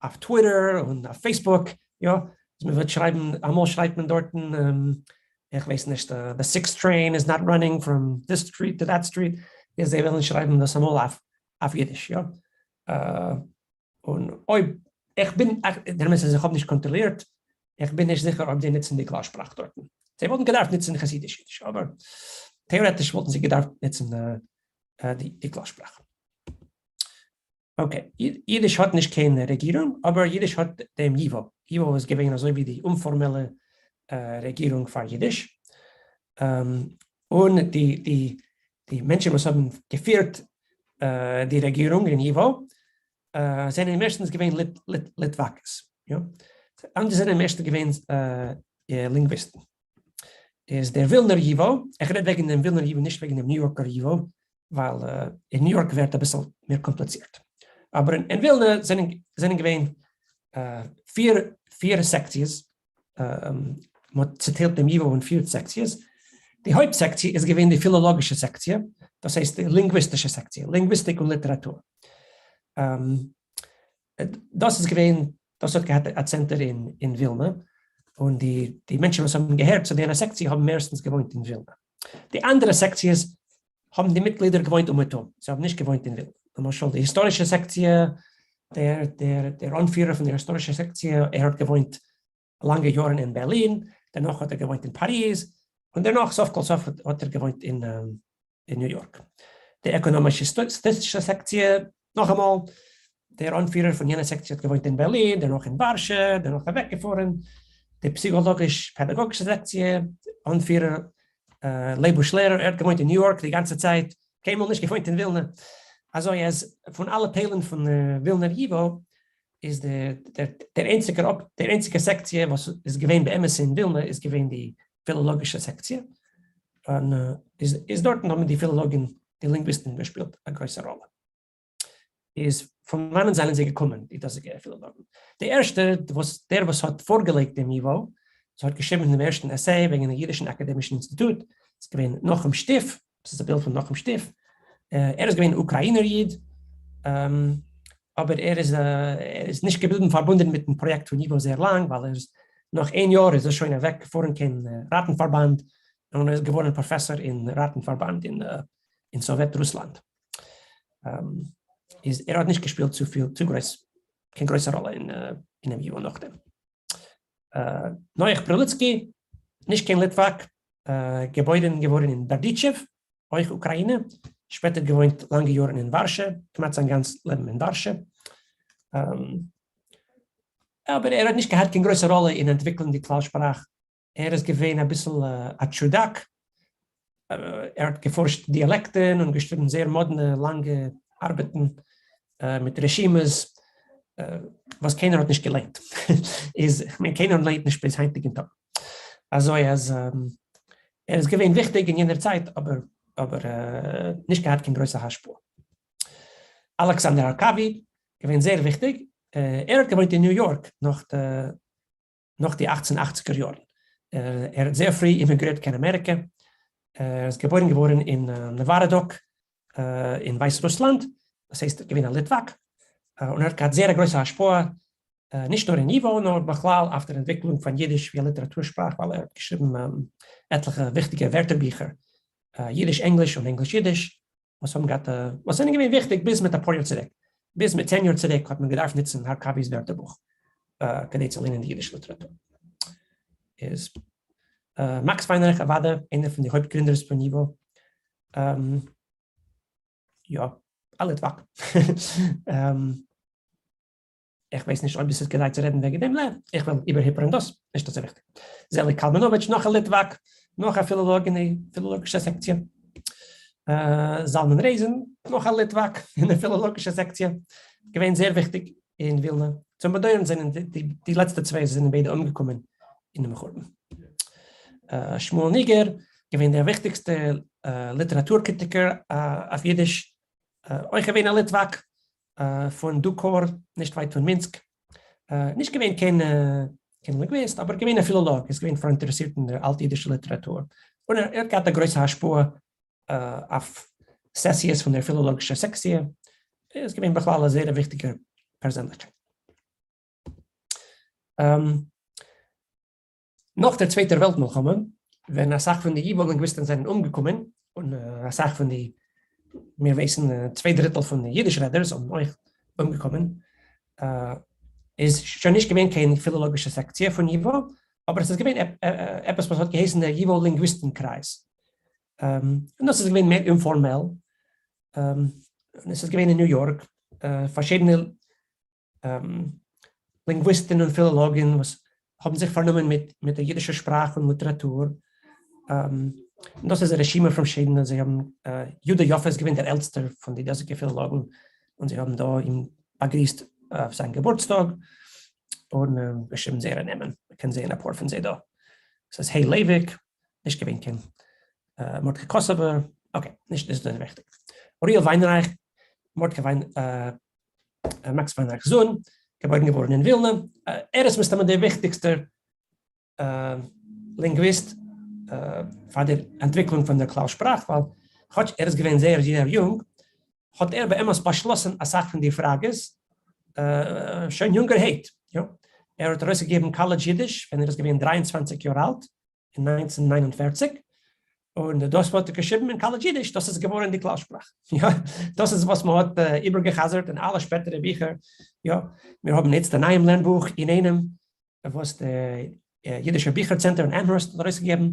אויף טוויטער און אויף פעיסבוק, יא, אז מען וועט שרייבן, אמאל שרייבט מען דארטן, איך ווייס נישט, the six train is not running from this street to that street, איז זיי וועלן שרייבן דאס אמאל אויף אויף אידיש, יא. און אויב, איך בין, דער אמת איז איך האב נישט קאנטראלירט, איך בין נישט זיכער אויב זיי נוצן די כלל שפראך דארטן. זיי וואלטן געדארפט נוצן חסידיש אידיש, אבער טעארעטיש וואלטן זיי געדארפט נוצן די כלל שפראך. Okay, אידיש האט נישט קיין רעגירונג, אבער אידיש האט דעם ייווא. ייווא איז געווען אזוי ווי די אומפארמעלע רעגירונג פאר אידיש. און די די די מענטשן וואס האבן געפירט די רעגירונג אין ייווא זענען מערסטנס געווען ליטוואקעס. יא. אנדערע זענען מערסטנס געווען לינגוויסטן. איז דער ווילנער ייווא, איך רעד וועגן דעם ווילנער ייווא נישט וועגן דעם ניו יארקער ייווא, ווייל אין ניו יארק ווערט אביסל מער קאמפליצירט. אבער אין ווילנע זענען געווען פיר סעקציעס, מען האט צעטיילט דעם ייווא אין פיר סעקציעס, די הויפט סעקציע איז געווען די פילאלאגישע סעקציע, דאס הייסט די לינגוויסטישע סעקציע, לינגוויסטיק און ליטעראטור. דאס איז געווען, דאס האט געהאט א צענטער אין ווילנע, און די מענטשן וואס האבן געהערט צו יענע סעקציע האבן מערסטנס געוואוינט אין ווילנע. די אנדערע סעקציעס האבן די מיטגלידער געוואוינט אומעטום, זיי האבן נישט געוואוינט אין ווילנע. למשל די היסטארישע סעקציע, דער דער דער אנפירער פון דער היסטארישער סעקציע, ער האט געוואוינט לאנגע יארן אין בערלין, דערנאך האט ער געוואוינט אין פאריז, און דערנאך סוף כל סוף האט ער געוואוינט אין אין ניו יארק. די עקאנאמישע סטאטיסטישע סעקציע, נאכאמאל, דער אנפירער פון יענע סעקציע האט געוואוינט אין בערלין, דערנאך אין ווארשע, דערנאך אוועקגעפארן. די פסיכאלאגיש-פעדאגאגישע סעקציע, אנפירער לייבוש לערער, ער האט געוואוינט אין ניו יארק די גאנצע צייט, קיינמאל נישט געוואוינט אין ווילנע. אזוי אז פון אלע טיילן פון ווילנער ייווא איז דער איינציגער דער איינציגער סעקציע וואס איז געווען באמת אין ווילנע איז געווען די פילאלאגישע סעקציע, און איז דארטן האבן די פילאלאגן, די לינגוויסטן געשפילט א גרויסע ראלע. איז פון וואנען זענען זיי געקומען די דאזיגע פילאלאגן? די ערשטע וואס דער וואס האט פארגעלייגט דעם ייווא, וואס האט געשריבן דעם ערשטן עסיי וועגן דעם אידישן אקאדעמישן אינסטיטוט, איז געווען נחום שטיף, דאס איז א בילד פון נחום שטיף, ער איז געווען אוקראינער איד, אבער ער איז ער איז נישט געבליבן פארבונדען מיטן פראיעקט פון ייווא זייער לאנג, ווייל ער איז נאך איין יאר איז ער שוין אוועק געפארן קיין ראטן-פארבאנד, און ער איז געווארן פראפעסאר אין ראטן-פארבאנד אין סאוועט רוסלאנד. איז ער האט נישט געשפילט צופיל צו גרויס קיין גרויסע ראלע אין אינעם ייווא נאכדעם. נח פריליצקי, נישט קיין ליטוואק, געבוירן געווארן אין בארדיטשעוו, אויך אוקראינע, שפעטער געוואוינט לאנגע יארן אין ווארשע, כמעט זיין גאנץ לעבן אין ווארשע. אבער ער האט נישט געהאט קיין גרויסע ראלע אין אנטוויקלען די כלל שפראך ער איז געווען אביסל א טשודאק, ער האט געפארשט דיאלעקטן און געשריבן זייער מאדנע לאנגע ארבעטן מיט רשימות וואס קיינער האט נישט געליינט, איז כ'מיין קיינער ליינט נישט ביז היינטיגן טאג, אזוי אז ער איז געווען וויכטיג אין יענער צייט אבער אבער נישט געהאט קיין גרויסע השפעה. אלעקסאנדער הארקאווי, געווען זייער וויכטיג, ער האט געוואוינט אין ניו יארק נאך די נאך די אכצן אכציגער יארן. ער האט זייער פרי אימיגרירט קיין אמעריקע, ער איז געבוירן געווארן אין נאווארעדאק אין ווייס רוסלאנד, דאס הייסט געווען א ליטוואק, און ער האט געהאט זייער א גרויסע השפעה נישט נאר אין ייווא נאר בכלל אויף דער אנטוויקלונג פון אידיש ווי א ליטעראטור שפראך, ווייל ער האט געשריבן עטליכע וויכטיגע ווערטערביכער, אידיש-ענגליש און ענגליש-אידיש, וואס האבן געהאט וואס זענען געווען וויכטיג ביז מיט אפאר יאר צוריק, ביז מיט 10 יאר צוריק האט מען געדארפט נוצן הארקאווי'ס ווערטערבוך כדי צו לערנען די אידישע ליטעראטור. איז מאקס וויינרייך אוודאי איינער פון די הויפט גרינדערס פון ייווא, יא, א ליטוואק. איך ווייס נישט אויב עס איז כדאי צו רעדן וועגן דעם, נע, איך וועל איבערהיפערן דאס, נישט אזוי וויכטיג. זעליג קאלמאנאוויטש, נאך א ליטוואק, נאך א פילאלאג אין די פילאלאגישע סעקציע. זלמן רייזען, נאך א ליטוואק אין די פילאלאגישע סעקציע, געווען זייער וויכטיג אין ווילנע. צום באדויערן זענען די לעצטע צוויי זענען ביידע אומגעקומען אינעם חורבן. שמואל ניגער, געווען דער וויכטיגסטער ליטעראטור קריטיקער אויף אידיש, אויך געווען א ליטוואק, פון דוקאר, נישט ווייט פון מינסק, נישט געווען קיין קיין לינגוויסט, אבער געווען א פילאלאג, איז געווען פאראינטערעסירט אין דער אלט-אידישער ליטעראטור, און ער האט געהאט א גרויסע השפעה אויף סעסיעס פון דער פילאלאגישער סעקציע, ער איז געווען בכלל א זייער וויכטיגער פערזענליכקייט. נאך דער צווייטער וועלט מלחמה, ווען אסאך פון די ייווא לינגוויסטן זענען אומגעקומען, און אסאך פון די, מיר ווייסן, צוויי דריטל פון די אידיש רעדערס זענען אויך אומגעקומען, איז שוין נישט געווען קיין פילאלאגישע סעקציע פון ייווא, אבער עס איז געווען עפעס וואס האט געהייסן דער ייוואו לינגוויסטן קרייז, און דאס איז געווען מער אינפארמעל, און עס איז געווען אין ניו יארק, פארשידענע לינגוויסטן און פילאלאגן וואס האבן זיך פארנומען מיט מיט דער יידישער שפראך און ליטעראטור, און דאס איז א רשימה פון פארשידענע, זיי האבן, יודא יפה איז געווען דער עלטסטער פון די דאזיגע פילאלאגן, און זיי האבן דא אים באגריסט אויף זיין געבורטסטאג, און געשריבן זייערע נעמען, מען קען זען אפאר פון זיי דא, עס איז ה' לייוויק, נישט געווען קיין מרדכי קאסובער, okay, נישט אזוי וויכטיג, אוריאל וויינרייך, מרדכי וויין, מאקס וויינרייך'ס זון, געבוירן געווארן אין ווילנע, ער איז מסתמא דער וויכטיגסטער לינגוויסט פאר דער אנטוויקלונג פון דער כלל שפראך, ווייל כאטש ער איז געווען זייער זייער יונג, האט ער באמת באשלאסן אסאך פון די פראגעס שוין יונגערהייט. יא, ער האט ארויסגעגעבן קאלעדזש אידיש ווען ער איז געווען 23 יאר אלט, אין 1949, און דאס וואס האט ער געשריבן אין קאלעדזש אידיש, דאס איז געווארן די כלל שפראך. יא, דאס איז וואס מען האט איבערגעחזרט אין אלע שפעטערע ביכער. יא, מיר האבן איצט א נייעם לערנבוך אינאיינעם וואס די אידישער ביכער צענטער אין אמהערסט האט ארויסגעגעבן,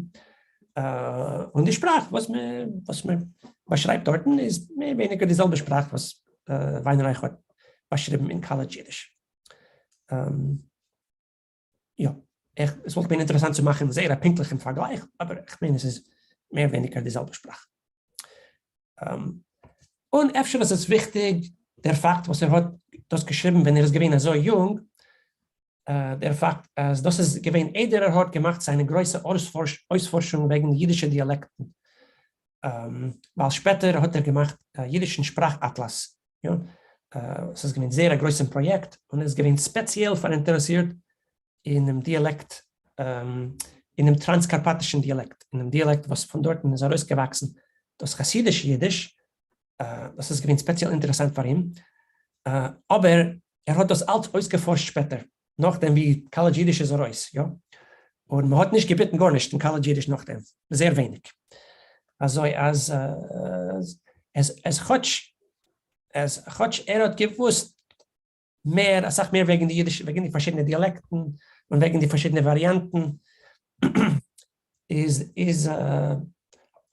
און די שפראך וואס מען וואס מען באשרייבט דארטן איז מער ווייניגער די זעלבע שפראך וואס וויינרייך האט באשריבן אין קאלעדזש אידיש. יא, איך, עס וואלט געווען אינטערעסאנט צו מאכן זייער א פונקטליכן פארגלייך, אבער איך מיין עס איז מער ווייניגער די זעלבע שפראך. און אפשר איז עס וויכטיג דער פאקט וואס ער האט דאס געשריבן ווען ער איז געווען אזוי יונג, דער פאקט אז דאס איז געווען איידער ער האט געמאכט זיינע גרויסע אויספארשונג וועגן אידישע דיאלעקטן, ווייל שפעטער האט ער געמאכט א אידישן שפראך אטלאס, יא, עס איז געווען זייער א גרויסן פראיעקט און ער איז געווען ספעציעל פאראינטערעסירט אינעם דיאלעקט, אינעם טראנסקארפאטישן דיאלעקט, אינעם דיאלעקט וואס פון דארטן איז ארויסגעוואקסן דאס חסידישע אידיש, דאס איז געווען ספעציעל אינטערעסאנט פאר אים, אבער ער האט דאס אלץ אויסגעפארשט שפעטער, נאכדעם ווי קאלעדזש אידיש איז ארויס, יא, און מען האט נישט געביטן גארנישט אין קאלעדזש אידיש נאכדעם, זייער ווייניג, אזוי אז עס כאטש אז כאטש ער האט געוואוסט מער, אסאך מער וועגן די אידיש, וועגן די פארשידענע דיאלעקטן, און וועגן די פארשידענע וואריאנטן, איז איז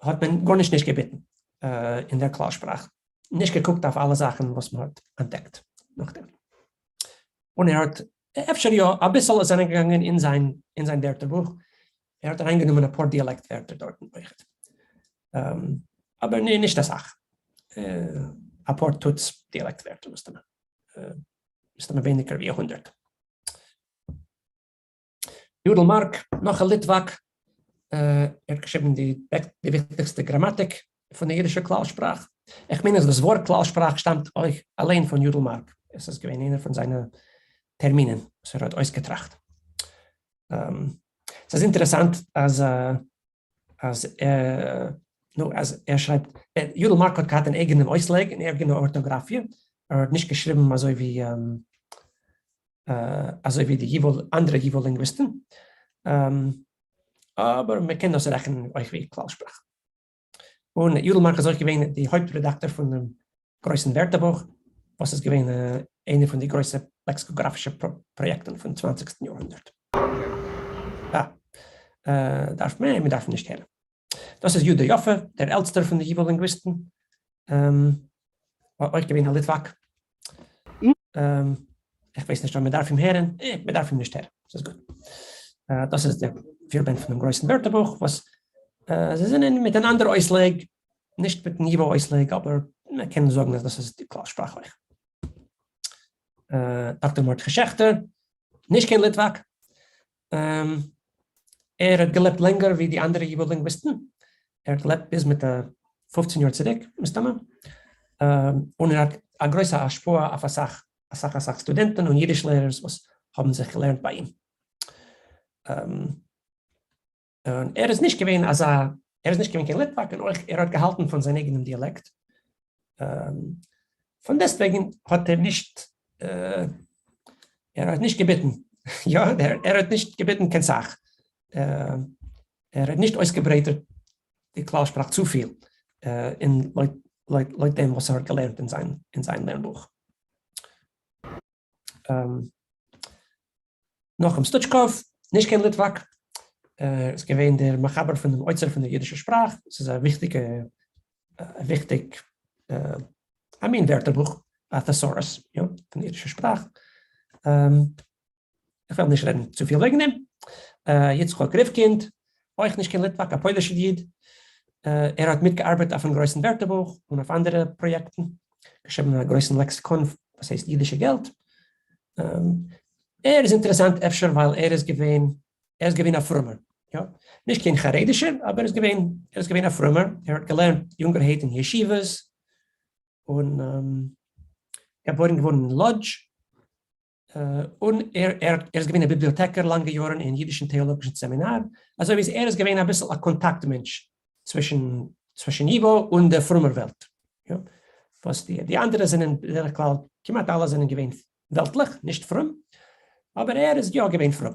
האט מען גארנישט נישט געביטן אין דער כלל שפראך, נישט געקוקט אויף אלע זאכן וואס מען האט אנטדעקט נאכדעם. און ער האט אפשר יא אביסל איז אריינגעגאנגען אין זיין אין זיין ווערטערבוך, ער האט אריינגענומען אפאר דיאלעקט ווערטער דארטן אויכעט, אבער נישט אסאך, אפאר טוץ דיאלעקט ווערטער מסתמא, מסתמא ווייניגער ווי 100. יודל מארק, נאך א ליטוואק, ער האט געשריבן די וויכטיגסטע גראמאטיק פון די אידישע כלל שפראך. איך מיין אז דאס ווארט כלל שפראך שטאמט אויך אליין פון יודל מארק, עס איז געווען איינער פון זיינע טערמינען וואס ער האט אויסגעטראכט. ס'איז אינטערעסאנט אז אז נו אז ער שרייבט, יודל מארק האט געהאט אן אייגענעם אויסלייג אן אייגענע ארטאגראפיע, ער האט נישט געשריבן אזוי ווי אזוי ווי די ייוואו אנדערע ייוואו לינגוויסטן, אבער מען קען דאס רעכענען אויך ווי כלל שפראך. און יודל מארק איז אויך געווען די הויפט רעדאקטאר פון דעם גרויסן ווערטערבוך, וואס איז געווען איינע פון די גרויסע לעקסיקאגראפישע פראיעקטן פון צוואנציגסטן יארהונדערט. אה, דארף מען, מיר דארפן נישט הערן. דאס איז יודא יפה, דער עלטסטער פון די ייוואו לינגוויסטן, אויך געווען א ליטוואק. איך ווייס נישט אויב מען דארף אים הערן, מען דארף אים נישט הערן, ס'איז גוט. דאס איז דער פירבאנד פונעם גרויסן ווערטערבוך, וואס זיי זענען מיט אן אנדער אויסלייג, נישט מיטן ייוואו אויסלייג, אבער מען קען זאגן אז דאס איז די כלל שפראך אויך. דאקטער מרדכי שעכטער, נישט קיין ליטוואק, ער האט געלעבט לענגער ווי די אנדערע ייוואו לינגוויסטן, ער האט געלעבט ביז מיט א 15 יאר צוריק מסתמא, און ער האט א גרויסע השפעה אויף אסאך אסאך אסאך סטודענטן און אידיש לערערס וואס האבן זיך געלערנט ביי אים. און ער איז נישט געווען אזא, ער איז נישט געווען קיין ליטוואק און אויך ער האט געהאלטן פון זיין אייגענעם דיאלעקט, פון דעסטוועגן האט ער נישט, ער האט נישט געביטן, יא, ער האט נישט געביטן קיין סאך, ער האט נישט אויסגעברייטערט די כלל שפראך צופיל, אין לויט דעם וואס ער האט געלערנט אין זיין אין זיין לערנבוך. נחום סטוטשקאוו, נישט קיין ליטוואק. ער איז געווען דער מחבר פון דעם אוצר פון דער יידישער שפראך, ס'איז א וויכטיגע, וויכטיג, א מין ווערטערבוך, א thesaurus, יא, פון די יידישע שפראך. איך וועל נישט רעדן צופיל וועגן דעם. יצחק ריווקינד, אויך נישט קיין ליטוואק, א פוילישער איד. ער האט מיטגעארבעט אויפן גרויסן ווערטערבוך און אויף אנדערע פראיעקטן, געשריבן א גרויסן לעקסיקאן וואס הייסט אידישע געלט. ער איז אינטערעסאנט אפשר ווייל ער איז געווען, ער איז געווען א פרומער, יא, נישט קיין חרדישער, אבער ער איז געווען, ער איז געווען א פרומער, ער האט געלערנט יונגערהייט אין ישיבות, און געבוירן געווארן אין לאדזש, און ער ער איז געווען א ביבליאטעקער לאנגע יארן אין אידישן טעאלאגישן סעמינאר, אזוי ווי ער איז געווען אביסל א קאנטאקט מענטש צווישן צווישן ייוואו און דער פרומער וועלט, יא, וואס די די אנדערע זענען בדרך כלל, כמעט אלע זענען געווען וועלטליך, נישט פרום, אבער ער איז יא געווען פרום,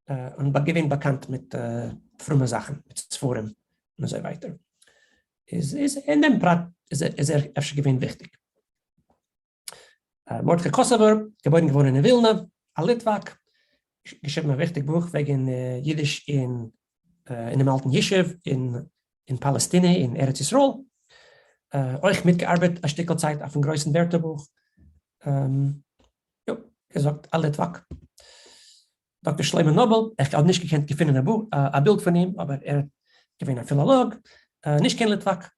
און געווען באקאנט מיט פרומע זאכן, מיט ספרים און אזוי ווייטער, איז איז אין דעם פרט איז ער איז ער אפשר געווען וויכטיג. מרדכי קאסאווער, געבוירן געווארן אין ווילנע, א ליטוואק, געשריבן א וויכטיג בוך וועגן אידיש אין אינעם אלטן ישוב אין פאלעסטינע אין ארץ ישראל, אויך מיטגעארבעט א שטיקל צייט אויפן גרויסן ווערטערבוך, יא, געזאגט א ליטוואק. דאקטער שלמה נאבעל, איך האב נישט געקענט געפינען א בילד פון אים, אבער ער איז געווען א פילאלאג, נישט קיין ליטוואק,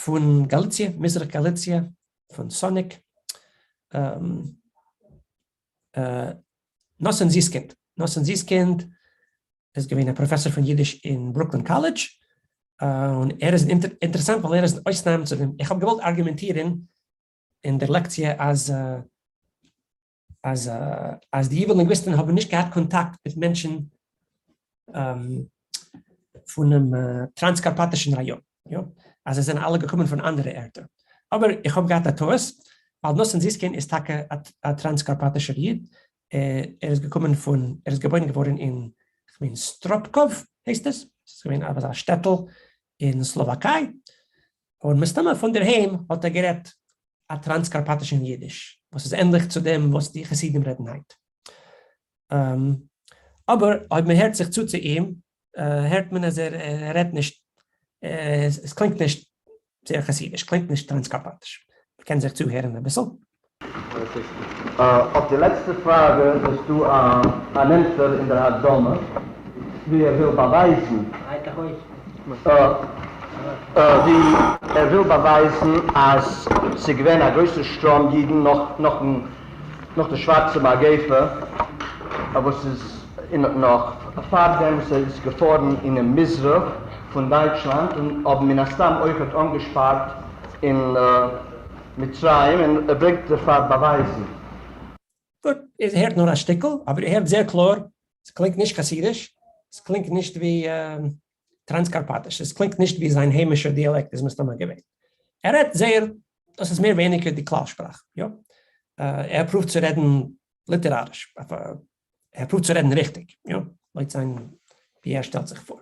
פון גאליציע, מזרח גאליציע, פון סאניק. נתן זיסקינד, נתן זיסקינד איז געווען א פראפעסאר פון אידיש אין ברוקלין קאלעדזש, און ער איז אינטערעסאנט ווייל ער איז אן אויסנאם צו דעם, איך האב געוואלט ארגומענטירן אין דער לעקציע אז אז אז די ייוואו לינגוויסטן האבן נישט געהאט קאנטאקט מיט מענטשן פונעם טראנסקארפאטישן ראיאן, יא, אז זיי זענען אלע געקומען פון אנדערע ערטער. אבער איך האב געהאט א טעות, ווייל נתן זיסקינד איז טאקע א טראנסקארפאטישער איד, ער איז געקומען פון, ער איז געבוירן געווארן אין, כ'מיין סטראפקאוו הייסט עס, ס'איז געווען אזא שטעטל אין סלאוואקיי, און מסתמא פונדערהיים האט ער גערעדט א טראנסקארפאטישן אידיש, וואס איז ענליך צו דעם וואס די חסידים רעדן היינט. אבער אויב מען הערט זיך צו צו אים, הערט מען אז ער רעדט נישט, עס קלינגט נישט זייער חסידיש, קלינגט נישט טראנסקארפאטיש. מען קען זיך צוהערן אביסל. אויף די לעצטע פראגע איז דא אן ענטפער אין דער הקדמה, ווי ער וויל באווייזן ווי ער וויל באווייזן אז ס'איז געווען א גרויסער שטראם אידן נאך די שווארצע מגיפה וואס איז נאך פאר דעם וואס ער איז געפארן אינעם מזרח פון דייטשלאנד און האבן מן הסתם אויכעט אנגעשפארט אין מצרים און ער ברענגט דערפאר באווייזן. גוט, איר הערט נאר א שטיקל, אבער איר הערט זייער קלאר, עס קלינגט נישט חסידיש, עס קלינגט נישט ווי טראנסקארפאטיש, עס קלינגט נישט ווי זיין היימישער דיאלעקט איז מסתמא געווען. ער רעדט זייער, דאס איז מער ווייניגער די כלל שפראך, יא. ער פרואווט צו רעדן ליטעראריש, ער פרואווט צו רעדן ריכטיג, יא, לויט זיין ווי ער שטעלט זיך פאר.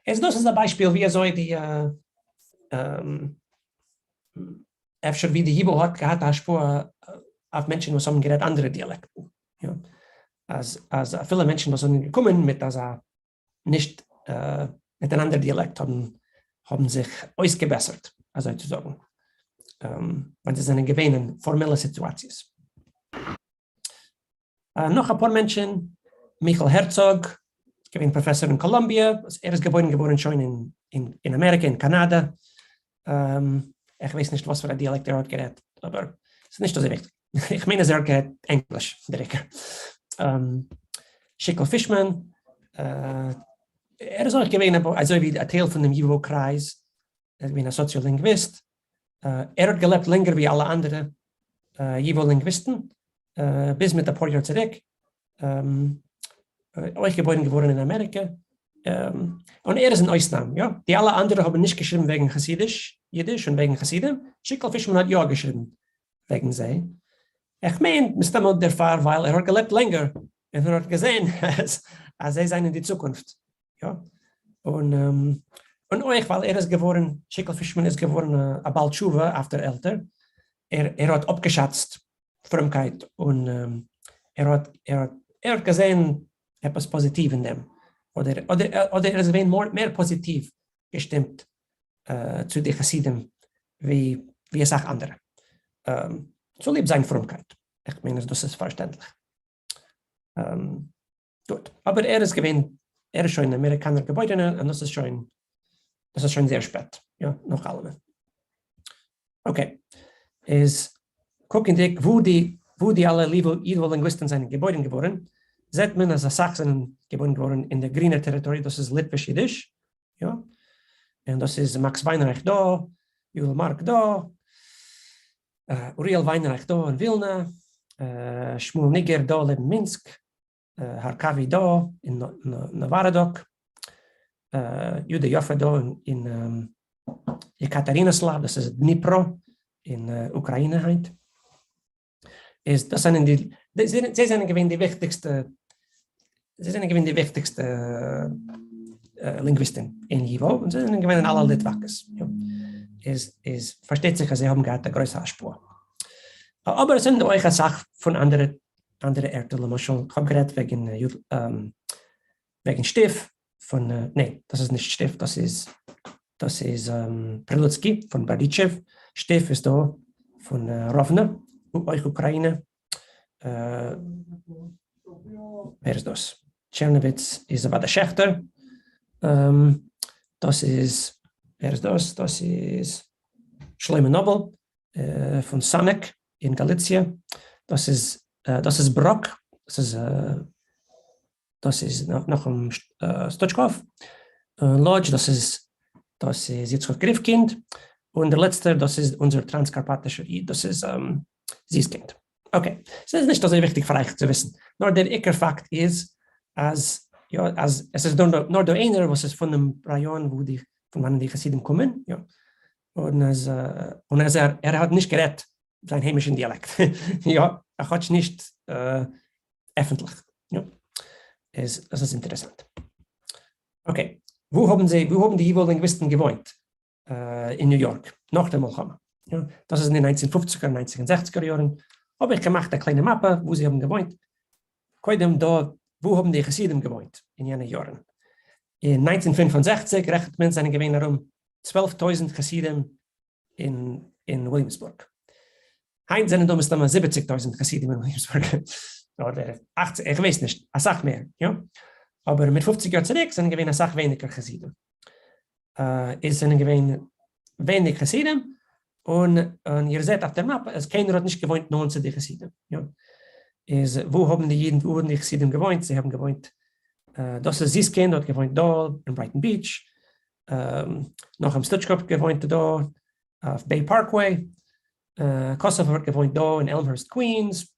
איז דאס איז א ביישפיל ווי אזוי די אפשר ווי די ייוואו האט געהאט א השפעה אויף מענטשן וואס האבן גערעדט אנדערע דיאלעקטן, יא, אז אז אפילו מענטשן וואס זענען געקומען מיט אזא נישט מיט אן אנדער דיאלעקט האבן האבן זיך אויסגעבעסערט אזוי צו זאגן ווען זיי זענען געווען אין פארמעלע סיטואציעס. נאך אפאר מענטשן, מיכל הערצאג, געווען פראפעסאר אין קאלאמביע, ער איז געבוירן געווארן שוין אין אמעריקע אין קאנאדע, איך ווייס נישט וואס פאר א דיאלעקט ער האט גערעדט, אבער ס'איז נישט אזוי וויכטיג, איך מיין אז ער האט גערעדט ענגליש דער עיקר. שיקל פישמאן, ער איז אויך געווען אזוי ווי א טייל פון דעם ייוואו קרייז, ער איז געווען א סאציאלינגוויסט, ער האט געלעבט לענגער ווי אלע אנדערע ייוואו לינגוויסטן, ביז מיט אפאר יאר צוריק, אויך געבוירן געווארן אין אמעריקע, און ער איז אן אויסנאם, יא, די אלע אנדערע האבן נישט געשריבן וועגן חסידיש אידיש און וועגן חסידים, שיקל פישמאן האט יא געשריבן וועגן זיי, איך מיין מסתמא דערפאר ווייל ער האט געלעבט לענגער און ער האט געזען אז זיי זענען די צוקונפט, יא, און און אויך ווייל ער איז געווארן, שיקל פישמאן איז געווארן א בעל תשובה אויף דער עלטער, ער ער האט אפגעשאצט פרומקייט און ער האט ער האט ער האט געזען עפעס פאזיטיוו אין דעם, אדער אדער ער איז געווען מער פאזיטיוו געשטימט צו די חסידים ווי ווי אסאך אנדערע, צוליב זיין פרומקייט, איך מיין אז דאס איז פארשטענדליך. גוט, אבער ער איז געווען, ער איז שוין אמעריקאנער געבוירענער און דאס איז שוין, דאס איז שוין זייער שפעט, יא, נאך אלעמען. Okay, איז קוקנדיג וואו די, וואו די אלע ייווא לינגוויסטן זענען געבוירן געווארן, זעט מען אז אסאך זענען געבוירן געווארן אין דער גרינער טעריטאריע, דאס איז ליטוויש אידיש, יא, און דאס איז מאקס וויינרייך דא, יואל מארק דא, אוריאל וויינרייך דא אין ווילנא, שמואל ניגער דא לעבן מינסק, הארקאווי דא אין נאווארעדאק, יודא יפה דא אין יעקאטערינאסלאוו, דאס איז דניפרא אין אוקראינע היינט. איז דאס זענען די, זיי זענען געווען די וויכטיגסטע, זיי זענען געווען די וויכטיגסטע לינגוויסטן אין ייווא, און זיי זענען געווען אין אלע ליטוואקעס, יא. איז, איז פארשטייט זיך אז זיי האבן געהאט א גרויסע השפעה. אבער עס זענען דא אויך אסאך פון אנדערע, אנדערע ערטער, למשל, כ'האב גערעדט וועגן וועגן שטיף פון, ניין, דאס איז נישט שטיף, דאס איז, דאס איז פרילוצקי פון בארדיטשעוו, שטיף איז דא פון ראוונע, אויך אוקראינע, ווער איז דאס? טשערנאוויץ איז אוודאי שעכטער, דאס איז, ווער איז דאס? דאס איז שלמה נאבל פון סאנעק אין גאליציע, דאס איז, דאס איז בראק, דאס איז דאס איז נחום סטוטשקאוו, און לאדזש דאס איז דאס איז יצחק ריווקינד, און דער לעצטער דאס איז אונזער טראנסקארפאטישער איד דאס איז זיסקינד. Okay, ס'איז נישט אזוי וויכטיג פאר אייך צו וויסן, נאר דער עיקר פאקט איז אז יא אז עס איז נאר דא איינער וואס איז פונעם ראיאן וואו די פון וואנען די חסידים קומען, יא, און אז און אז ער ער האט נישט גערעדט זיין היימישן דיאלעקט, יא, כאטש נישט עפנטליך, יא, איז דאס איז אינטערעסאנט. Okay, וואו האבן זיי, וואו האבן די ייווא לינגוויסטן געוואוינט אין ניו יארק נאך דער מלחמה? יא, דאס איז אין די ניינצן פופציגער און ניינצן זעכציגער יארן, האב איך געמאכט א קליינע מאפע וואו זיי האבן געוואוינט. קודם דא, וואו האבן די חסידים געוואוינט אין יענע יארן? אין 1965 רעכנט מען זענען געווען ארום 12,000 חסידים אין אין וויליאמסבורג. היינט זענען דא מסתמא 70,000 חסידים אין וויליאמסבורג, אדער 80, איך ווייס נישט, אסאך מער, יא. אבער מיט 50 יאר צוריק זענען געווען אסאך ווייניגער חסידים. עס זענען געווען ווייניג חסידים, און און איר זעט אויף דער מאפע אז קיינער האט נישט געוואוינט נאנט צו די חסידים, יא. איז וואו האבן די אידן, וואו האבן די חסידים געוואוינט? זיי האבן געוואוינט, דאס איז זיסקינד האט געוואוינט דא אין ברייטאן ביטש, נחום סטוטשקאוו האט געוואוינט דא אויף בעי פארקוועי, קאסאוו האט געוואוינט דא אין עלמהורסט קווינס,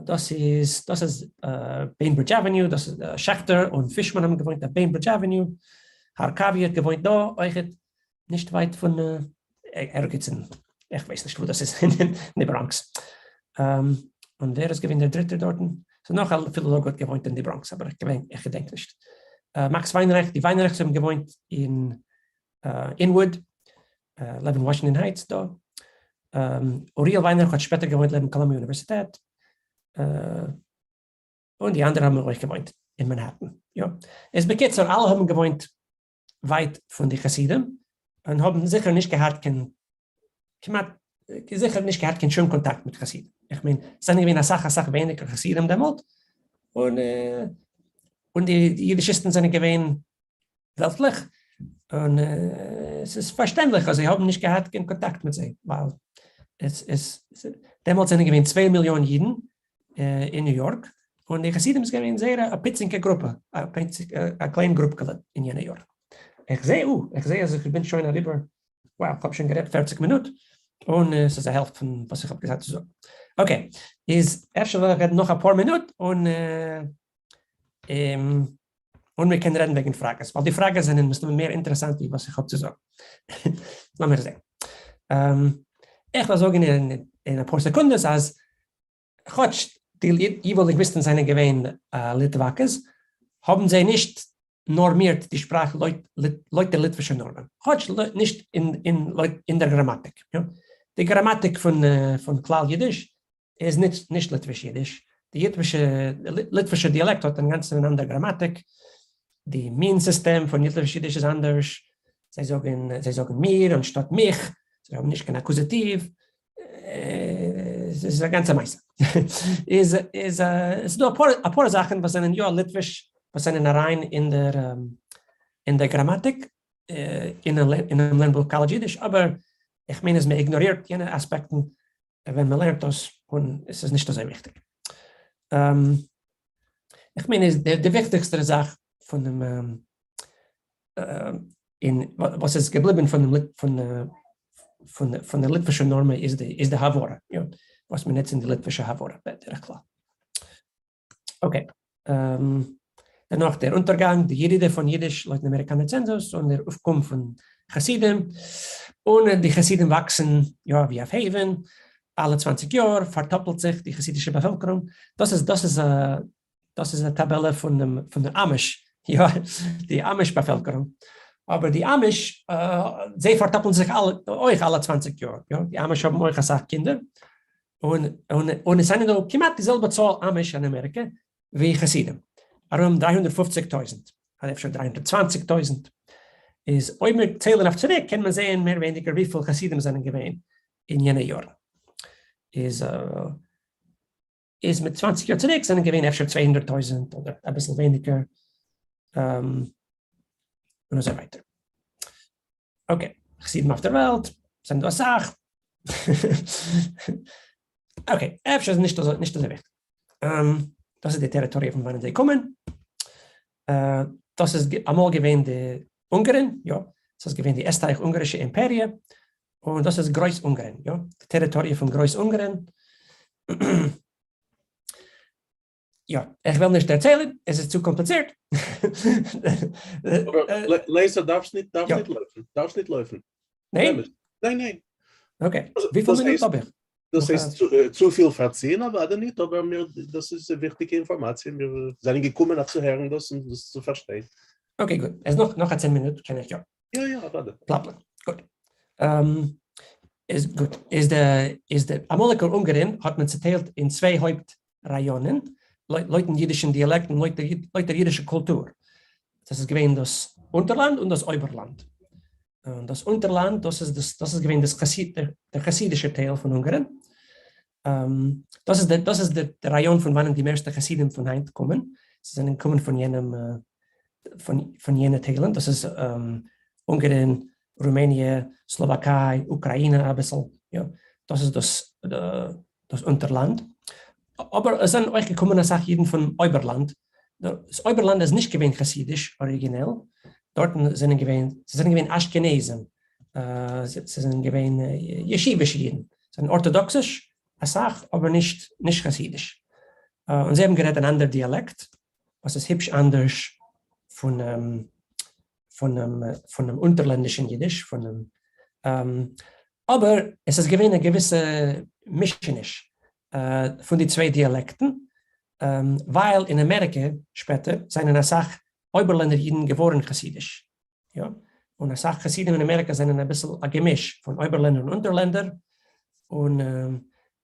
דאס איז דאס איז בעינברידזש עוועניו, דאס איז שעכטער און פישמאן האבן געוואוינט אויף בעינברידזש עוועניו, הארקאווי האט געוואוינט דא אויכעט נישט ווייט פון ערגעץ אין איך ווייס נישט וואו דאס איז אין די בראנקס. און ווער איז געווען דער דריטער דארטן? ס'איז נאך א פילאלאג האט געוואוינט אין די בראנקס אבער איך געדענק נישט. מאקס וויינרייך, די וויינרייכס האבן געוואוינט אין אינוואוד, לעבן וואשינגטאן הייטס דא. אוריאל וויינרייך האט שפעטער געוואוינט לעבן קאלאמביע אוניווערסיטעט. און די אנדערע האבן אויך געוואוינט אין מאנהעטן. יא. איז בקיצור אלע האבן געוואוינט ווייט פון די חסידים און האבן זיכער נישט געהאט קיין כמעט זיכער נישט געהאט קיין שום קאנטאקט מיט חסידים. איך מיין, עס זענען געווען אסאך אסאך ווייניגער חסידים דעמאלט, און און די אידישיסטן זענען געווען וועלטליך, און עס איז פארשטענדליך אז זיי האבן נישט געהאט קיין קאנטאקט מיט זיי, ווייל עס איז דעמאלט זענען געווען 2 מיליאן אידן אין ניו יארק, און די חסידים איז געווען זייער א פיצינקע גרופע, א קליין גרופקעלע אין יענע יארן. איך זע, או, איך זע אז איך בין שוין אריבער, wow, איך האב שוין גערעדט 40 מינוט, און עס איז א העלפט פון וואס איך האב געזאגט צו זאגן. Okay, איז אפשר וועל איך רעדן נאך אפאר מינוט, און און מיר קענען רעדן וועגן פראגעס, ווייל די פראגעס זענען מסתמא מער אינטערעסאנט ווי וואס איך האב צו זאגן. לאמיר זען. איך וועל זאגן אין אפאר סעקונדעס אז כאטש די ייווא לינגוויסטן זענען געווען ליטוואקעס, האבן זיי נישט נארמירט די שפראך לויט די ליטווישע נארמען, כאטש נישט אין דער גראמאטיק. די גראמאטיק פון כלל אידיש איז נישט ליטוויש אידיש. די ליטווישע ליטווישע דיאלעקט האט אינגאנצן אן אנדער גראמאטיק, די מין סיסטעם פון ליטוויש אידיש איז אנדערש, זיי זאגן זיי זאגן מיר אנשטאט מיך, זיי האבן נישט קיין אקוזאטיוו, עס איז א גאנצע מעשה. איז איז עס דא אפאר אפאר זאכן וואס זענען יא ליטוויש וואס זענען אריין אין דער אין דער גראמאטיק אינעם לערנבוך קאלעדזש אידיש, אבער איך מיין אז מען איגנארירט יענע אספעקטן ווען מען לערנט דאס און עס איז נישט אזוי וויכטיג. איך מיין איז די וויכטיגסטע זאך פון דעם אין וואס איז געבליבן פון דעם פון פון פון די ליטווישע נארמע איז די איז די הברה, יא, וואס מען נוצט אין די ליטווישע הברה בדרך כלל. okay. דערנאך דער אונטערגאנג, די ירידה פון אידיש לויטן אמעריקאנער צענזוס און דער אויפקום פון חסידים, און די חסידים וואקסן יא ווי אויף הייוון, אלע 20 יאר פארטאפלט זיך די חסידישע באפעלקערונג, דאס איז דאס איז א דאס איז א טאבעלע פון דעם פון דער אמיש, יא, די אמיש באפעלקערונג, אבער די אמיש זיי פארטאפלן זיך אלע אויך אלע 20 יאר, יא, די אמיש האבן אויך אסאך קינדער, און און און עס זענען דא כמעט די זעלבע צאל אמיש אין אמעריקע ווי חסידים, ארום 350 טויזנט, אדער אפשר 320 טויזנט, איז אויב מיר ציילן אויף צוריק קען מען זעהן מער ווייניגער וויפיל חסידים זענען געווען אין יענע יארן, איז איז מיט 20 יאר צוריק זענען געווען אפשר 200 טויזנט אדער אביסל ווייניגער, און אזוי ווייטער. okay, חסידים אויף דער וועלט, זענען דא אסאך. okay, אפשר איז נישט אזוי נישט אזוי וויכטיג. דאס איז די טעריטאריע פון וואנען זיי קומען. דאס איז אמאל געווען די אונגארן, יא, דאס איז געווען די עסטרייך-אונגארישע אימפעריע, און דאס איז גרויס אונגארן, יא, די טעריטאריע פון גרויס אונגארן. יא, איך וועל נישט דערציילן, עס איז צו קאמפליצירט. אבער לייזער, דארפסט נישט, דארפסט נישט לויפן, דארפסט נישט לויפן. ניין? ניין, ניין. okay, וויפיל מינוט האב איך? דאס הייסט צופיל פארציען אוודאי נישט, אבער מיר, דאס איז וויכטיגע אינפארמאציע, מיר זענען געקומען אויף צו הערן דאס און דאס צו פארשטיין. okay גוט, עס נאך נאך א 10 מינוט קען איך יא. יא יא אוודאי. פלאפלען. גוט. איז גוט. איז די איז די אמאליגער אונגארין האט מען צוטיילט אין צוויי הויפט ראיאנען, לויטן אידישן דיאלעקט און לויט דער אידישער קולטור. דאס איז געווען דאס אונטערלאנד און דאס אויבערלאנד. און דאס אונטערלאנד, דאס איז דאס דאס איז געווען דאס חסיד דער חסידישער טייל פון אונגארן. דאס איז דער דאס איז דער ראיאן פון וואנען די מערסטע חסידים פון היינט קומען. זיי זענען געקומען פון יענעם פון פון יענע טיילן, דאס איז אונגארן, רומעניע, סלאוואקיי, אוקראינע אביסל, יא, דאס איז דאס דאס אונטערלאנד. אבער עס זענען אויך געקומען אסאך אידן פון אויבערלאנד, דאס אויבערלאנד איז נישט געווען חסידיש אריגינעל, דארטן זענען געווען, זיי זענען געווען אשכנזים, זיי זענען געווען ישיבישע אידן, זיי זענען ארטאדאקסיש אסאך אבער נישט נישט חסידיש, און זיי האבן גערעדט אן אנדער דיאלעקט וואס איז היפש אנדערש פונעם פונעם פונעם אונטערלענדישן אידיש, פונעם אבער עס איז געווען א געוויסע מישעניש פון די צוויי דיאלעקטן, ווייל אין אמעריקע שפעטער זענען אסאך אויבערלענדער אידן געווארן חסידיש, יא, און אסאך חסידים אין אמעריקע זענען אביסל א געמיש פון אויבערלענדער און אונטערלענדער, און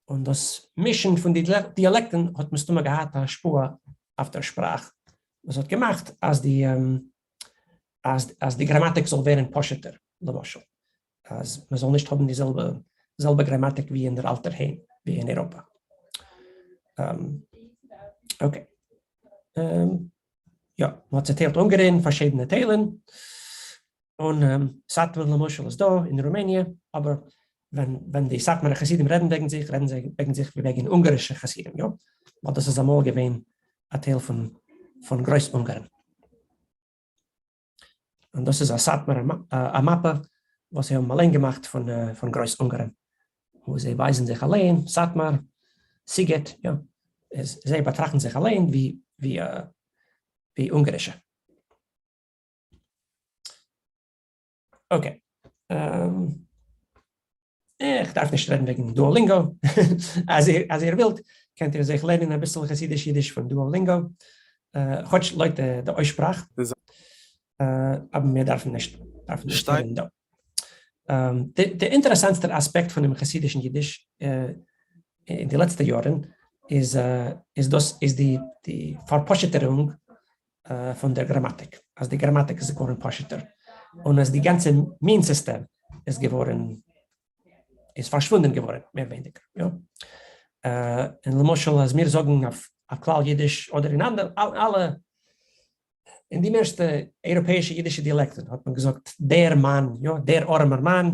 און דאס מישן פון די דיאלעקטן האט מסתמא געהאט א השפעה אויף דער שפראך, וואס האט געמאכט אז די אז אז די גראמאטיק זאל ווערן פשוט'ער, למשל, אז מען זאל נישט האבן די זעלבע זעלבע גראמאטיק ווי אין דער אלטער היים, ווי אין אייראפע. okay. יא, מען האט צעטיילט אונגארן פארשידענע טיילן, און סאטמאר למשל איז דא אין רומעניע, אבער ווען ווען די סאטמארע חסידים רעדן וועגן זיך, רעדן זיי וועגן זיך ווי וועגן אונגארישע חסידים, יא, ווייל דאס איז אמאל געווען א טייל פון פון גרויס אונגארן. און דאס איז א סאטמארע א מאפע וואס זיי האבן אליין געמאכט פון פון גרויס אונגארן, וואו זיי ווייזן זיך אליין, סאטמאר, סיגעט, יא, זיי באטראכטן זיך אליין ווי ווי ווי אונגארישע. okay. איך דארף נישט רעדן וועגן Duolingo. אז איר אז איר ווילט קענט איר זיך לערנען אביסל חסידיש אידיש פון Duolingo, כאטש לויט די אויסשפראך, אבער מיר דארפן נישט דארפן נישט רעדן דא. די אינטערעסאנטסטער אספעקט פונעם חסידישן אידיש אין די לעצטע יארן איז איז דאס איז די די פארפשוטערונג פון דער גראמאטיק, אז די גראמאטיק איז געווארן פשוטער, און אז די גאנצע מין סיסטעם איז געווארן איז פארשוואונדען געווארן מער ווייניגער, יא. און למשל אז מיר זאגן אויף כלל אידיש אדער אין אנדערע אלע אין די מערסטע אייראפעאישע אידישע דיאלעקטן האט מען געזאגט דער מאן, יא, דער ארעמער מאן,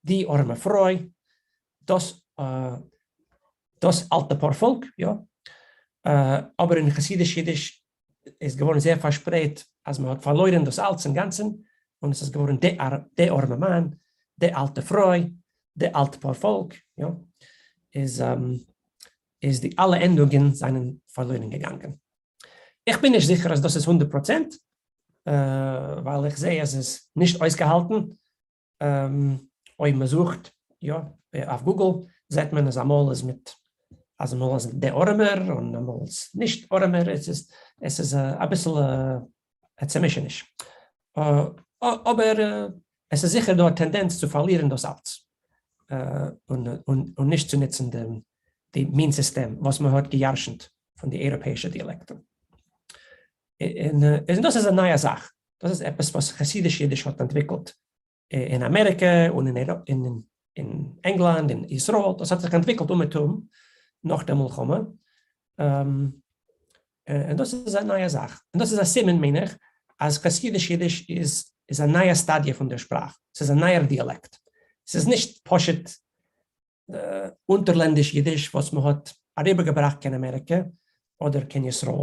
די ארעמע פרוי, דאס דאס אלטע פארפאלק, יא. אבער אין חסידיש אידיש איז געווארן זייער פארשפרייט אז מען האט פארלוירן דאס אלץ אינגאנצן, און עס איז געווארן די ארעמע מאן, די אלטע פרוי, די אלט פארפאלק, יא, איז איז די אלע ענדונגען זענען פארלוירן געגאנגען. איך בין נישט זיכער אז דאס איז 100%, ווייל איך זעה אז עס איז נישט אויסגעהאלטן, אויב מען זוכט יא אויף Google זעט מען אז אמאל איז מיט אז אמאל איז דער ארעמער און אמאל איז נישט ארעמער, עס איז עס איז אביסל א צעמישעניש, אבער עס איז זיכער דא א טענדענץ צו פארלירן דאס אלץ און נישט צו נוצן די מין סיסטעם וואס מען האט געירשנט פון די אייראפעאישע דיאלעקטן. און דאס איז א נייע זאך, דאס איז עפעס וואס חסידיש אידיש האט אנטוויקלט אין אמעריקע און אין ענגלאנד און ישראל, דאס האט זיך אנטוויקלט אומעטום נאך דער מלחמה, און דאס איז א נייע זאך, און דאס איז א סימן מיין איך אז חסידיש אידיש איז איז א נייע סטאדיע פון דער שפראך, ס'איז א נייער דיאלעקט, ס'איז נישט פשוט אונטערלענדיש אידיש וואס מען האט אריבערגעבראכט קיין אמעריקע אדער קיין ישראל,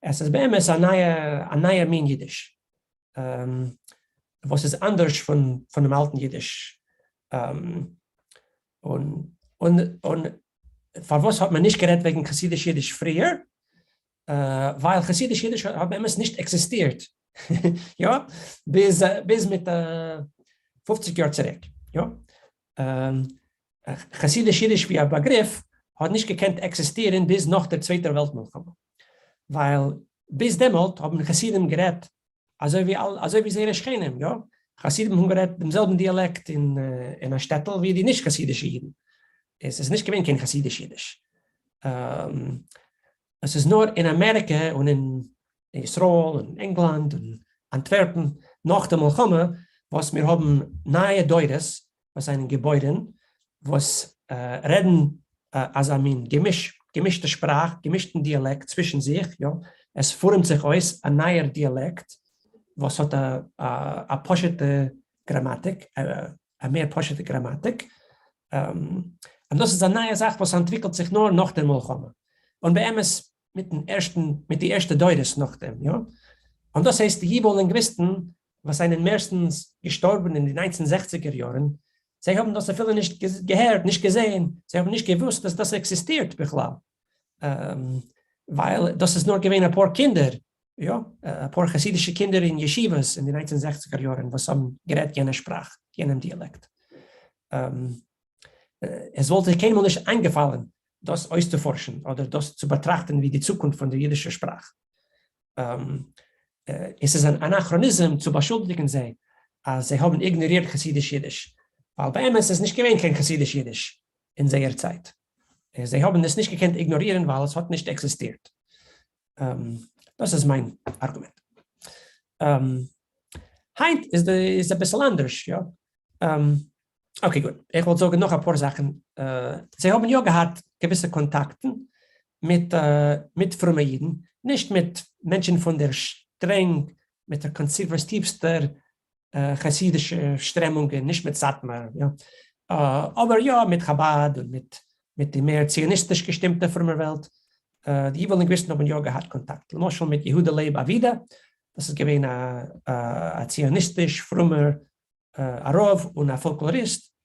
עס איז באמת א נייע א נייע מין אידיש וואס איז אנדערש פון פונעם אלטן אידיש, און און און פארוואס האט מען נישט גערעדט וועגן חסידיש אידיש פריער? ווייל חסידיש אידיש האט באמת נישט עקזיסטירט, יא, ביז ביז מיט 50 יאר צוריק, יא. חסידיש אידיש ווי א באגריף האט נישט געקענט עקזיסטירן ביז נאך דער צווייטער וועלט מלחמה, ווייל ביז דעמאלט האבן חסידים גערעדט אזוי ווי אזוי ווי זייערע שכנים, יא, חסידים האבן גערעדט דעם זעלבן דיאלעקט אין אין א שטעטל ווי די נישט חסידישע אידן, עס איז נישט געווען קיין חסידיש אידיש. עס איז נאר אין אמעריקע און אין ישראל און ענגלאנד און אנטווערפן נאך די מלחמה וואס מיר האבן נייע דורות וואס זענען געבוירן וואס רעדן אזא מין געמיש, געמישטע שפראך, געמישטן דיאלעקט צווישן זיך, יא, עס פארעמט זיך אויס א נייער דיאלעקט וואס האט א פשוטע גראמאטיק, א מער פשוטע גראמאטיק, און דאס איז א נייע זאך וואס אנטוויקלט זיך נאר נאך דער מלחמה, און באמת מיטן ערשטן, מיט די ערשטע דורות נאכדעם, יא, און דאס הייסט די ייוואו לינגוויסטן וואס זענען מערסטנס געשטארבן אין די ניינצן זעכציגער יארן, זיי האבן דאס אפילו נישט געהערט, נישט געזען, זיי האבן נישט געוואוסט אז דאס עקזיסטירט בכלל, ווייל דאס איז נאר געווען אפאר קינדער, יא, אפאר חסידישע קינדער אין ישיבות אין די ניינצן זעכציגער יארן וואס האבן גערעדט יענע שפראך, יענעם דיאלעקט. עס וואלט זיי קיינמאל נישט איינגעפאלן דאס אויסצופארשן אדער דאס צו באטראכטן ווי די צוקונפט פון דער אידישער שפראך. עס איז אן אנאכראניזם צו באשולדיגן זיי אז זיי האבן איגנארירט חסידיש אידיש, ווייל באמת איז נישט געווען קיין חסידיש אידיש אין זייער צייט. זיי האבן עס נישט געקענט איגנארירן ווייל עס האט נישט עקזיסטירט. דאס איז מיין ארגומענט. היינט איז די איז אביסל אנדערש, יא. Okay, גוט. איך וואלט זאגן נאך אפאר זאכן. זיי האבן יא געהאט געוויסע קאנטאקטן מיט מיט פרומע אידן, נישט מיט מענטשן פון דער שטרענג, מיט דער קאנסערוואטיווסטער חסידישע שטרעמונגען, נישט מיט סאטמאר, יא, אבער יא מיט חבד און מיט מיט די מער ציוניסטיש געשטימטע פרומער וועלט. די ייוואו לינגוויסטן האבן יא געהאט קאנטאקט, למשל מיט יהודה לייב אבידה, דאס איז געווען א ציוניסטיש פרומער א רב און א פאלקלאריסט,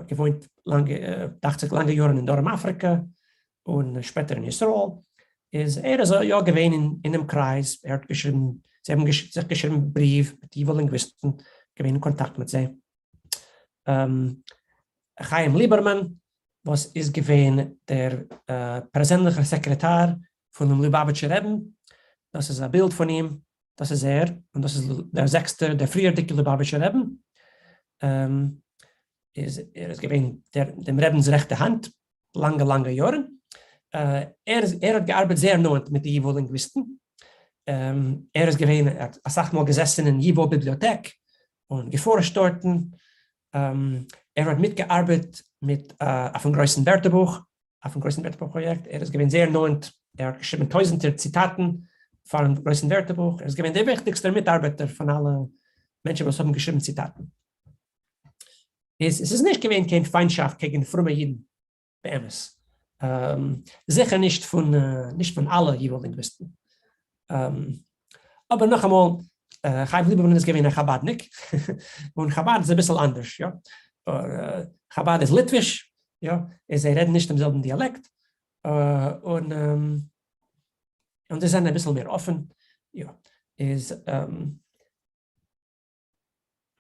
געוואוינט לאנגע, דאכט זיך לאנגע יארן אין דרום אפריקע און שפעטער אין ישראל, איז ער איז יא געווען אינעם קרייז, ער האט געשריבן, זיי האבן זיך געשריבן בריוו מיט ייוואו לינגוויסטן, געווען אין קאנטאקט מיט זיי. חיים ליבערמאן וואס איז געווען דער פערזענליכער סעקרעטאר פונעם ליובאוויטשער רעבן, דאס איז א בילד פון אים, דאס איז ער, און דאס איז דער זעקסטער, דער פריערדיגער ליובאוויטשער רעבן, איז ער איז געווען דער דעם רעבנס רעכטע האנט לאנגע לאנגע יארן. ער ער האט געארבעט זייער נאענט מיט די ייוואו לינגוויסטן, ער איז געווען אסאך מאל געזעסן אין ייוואו ביבליאטעק און געפארשט דארטן, ער האט מיטגעארבעט מיט אויפן גרויסן ווערטערבוך, אויפן גרויסן ווערטערבוך פראיעקט, ער איז געווען זייער נאענט, ער האט געשריבן טויזנטער ציטאטן פארן גרויסן ווערטערבוך, ער איז געווען דער וויכטיגסטער מיטארבעטער פון אלע מענטשן וואס האבן געשריבן ציטאטן. איז עס איז נישט געווען קיין פיינטשאפט קעגן פרומע אידן באמת, זיכער נישט פון נישט פון אלע ייוואו לינגוויסטן, אבער נאכאמאל, חיים ליבערמאן איז געווען א חבדניק, און חבד איז אביסל אנדערש, יא, חבד איז ליטוויש, יא, און זיי רעדן נישט דעם זעלבן דיאלעקט, און און זיי זענען אביסל מער אפען, יא, איז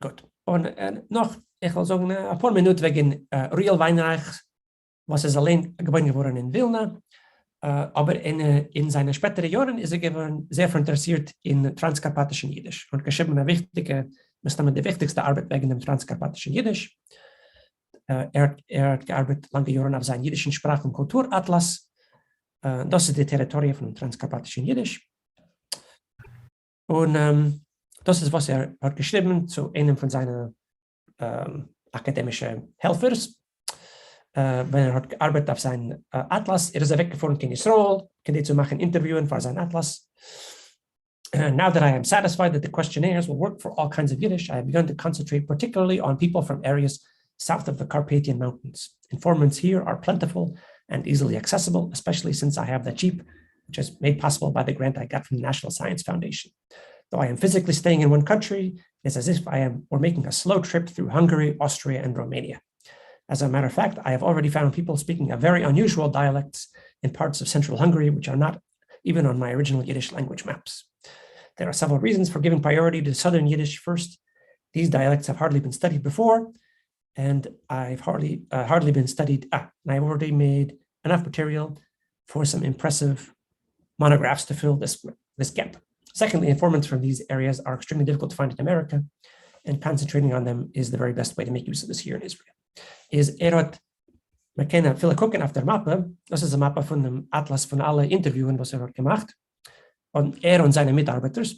גוט. און נאך, איך וועל זאגן אפאר מינוט וועגן אוריאל וויינרייך, וואס איז אליין געבוירן געווארן אין ווילנא, אבער אין זיינע שפעטערע יארן איז ער געווארן זייער פאראינטערעסירט אין טראנסקארפאטישן אידיש, און האט געשריבן א וויכטיגע, מסתמא די וויכטיגסטע ארבעט וועגן דעם טראנסקארפאטישן אידיש. ער האט געארבעט לאנגע יארן אויף זיין אידישן שפראך און קולטור אטלאס, דאס איז די טעריטאריע פונעם טראנסקארפאטישן אידיש. און דאס איז וואס ער האט געשריבן צו איינעם פון זיינע אקאדעמישע העלפערס ווען ער האט געארבעט אויף זיין אטלאס, ער איז אוועקגעפארן קיין ישראל כדי צו מאכן אינטערוויוען פאר זיין אטלאס. Now that I am satisfied that the questionnaires will work for all kinds of Yiddish, I have begun to concentrate particularly on people from areas south of the Carpathian Mountains. Informants here are plentiful and easily accessible, especially since I have the Jeep, which is made possible by the grant I got from the National Science Foundation. Though I am physically staying in one country, it is as if I am were making a slow trip through Hungary, Austria, and Romania. As a matter of fact, I have already found people speaking a very unusual dialects in parts of central Hungary, which are not even on my original Yiddish language maps. There are several reasons for giving priority to Southern Yiddish first. These dialects have hardly been studied before, and I've hardly hardly been studied. And I've already made enough material for some impressive monographs to fill this, this gap. Secondly, informants from these areas are extremely difficult to find in America, and concentrating on them is the very best way to make use of this here in Israel. איז ער האט, מען קען אפילו קוקן אויף דער מאפע, דאס איז א מאפע פון דעם אטלאס פון אלע אינטערוויוען וואס ער האט געמאכט, און ער און זיינע מיטארבעטערס,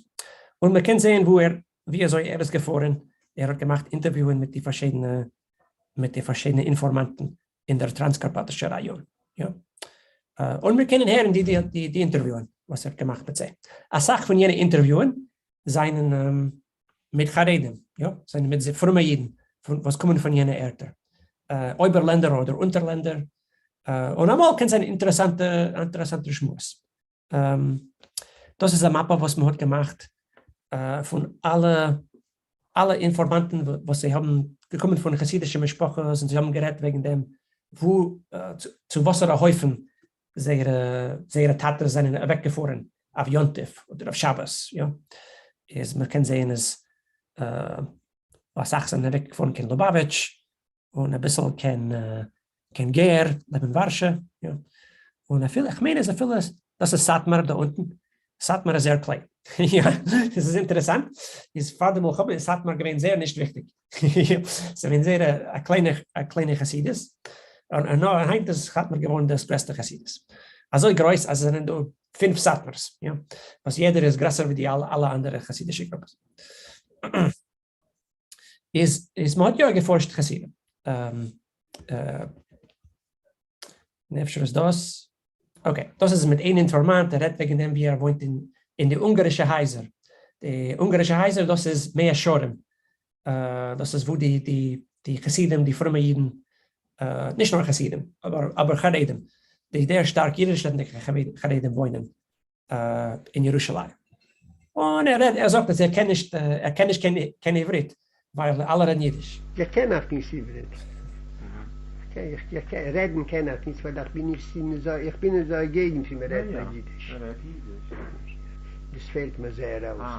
און מען קען זען וואו ער, ווי אזוי ער איז געפארן, ער האט געמאכט אינטערוויוען מיט די פארשידענע, מיט די פארשידענע אינפארמאנטן אין דער טראנסקארפאטישער ראיאן, יא. און מיר קענען הערן די די די אינטערוויוען וואס ער האט געמאכט מיט זיי. אסאך פון יענע אינטערוויוען זענען מיט חרדים, יא, זענען מיט פרומע אידן וואס קומען פון יענע ערטער, אויבערלענדער אדער אונטערלענדער, און אמאל קען זיין אינטערעסאנטע אינטערעסאנטע שמועס. דאס איז א מאפע וואס מען האט געמאכט פון אלע אלע אינפארמאנטן וואס זיי האבן געקומען פון חסידישע משפחות און זיי האבן גערעדט וועגן דעם וואו צו וואסערע הויפן זייערע זייערע טאטעס זענען אוועקגעפארן אויף יום טוב אדער אויף שבת, יא, איז מען קען זעהן אז אסאך זענען אוועקגעפארן קיין לובאוויטש און אביסל קיין קיין גער לעבן ווארשע, יא, און אפילו איך מיין אז אפילו דאס איז סאטמאר דא אונטן, סאטמאר איז זייער קליין, יא, עס איז אינטערעסאנט, איז פאר די מלחמה איז סאטמאר געווען זייער נישט וויכטיג, ס'איז געווען זייער א קליינע א קליינע חסידות, און נאר היינט איז סאטמאר געווארן דאס גרעסטע חסידות, אזוי גרויס אז עס זענען דא פינף סאטמארס, יא, וואס יעדער איז גרעסער ווי די אלע אנדערע חסידישע גרופעס. איז איז מ'האט יא געפארשט חסידים. אפשר איז דאס, okay, דאס איז מיט איין אינפארמאנט, ער רעדט וועגן דעם ווי ער וואוינט אין אין די אונגארישע הייזער, די אונגארישע הייזער דאס איז מאה שערים, דאס איז וואו די די די חסידים די פרומע אידן, נישט נאר חסידים, אבער אבער חרדים, די זייער שטארק אידיש רעדנדיגע חרדים וואוינען אין ירושלים. און ער רעדט, ער זאגט אז ער קען נישט, ער קען נישט קיין עברית, ווייל אלע רעדן אידיש. איך קען אויך נישט עברית. איך קען, רעדן קען איך נישט ווייל איך בין נישט אין אזא, איך בין אין אזא געגנט ווי מען רעדט נאר אידיש. דאס פעלט מיר זייער אויס.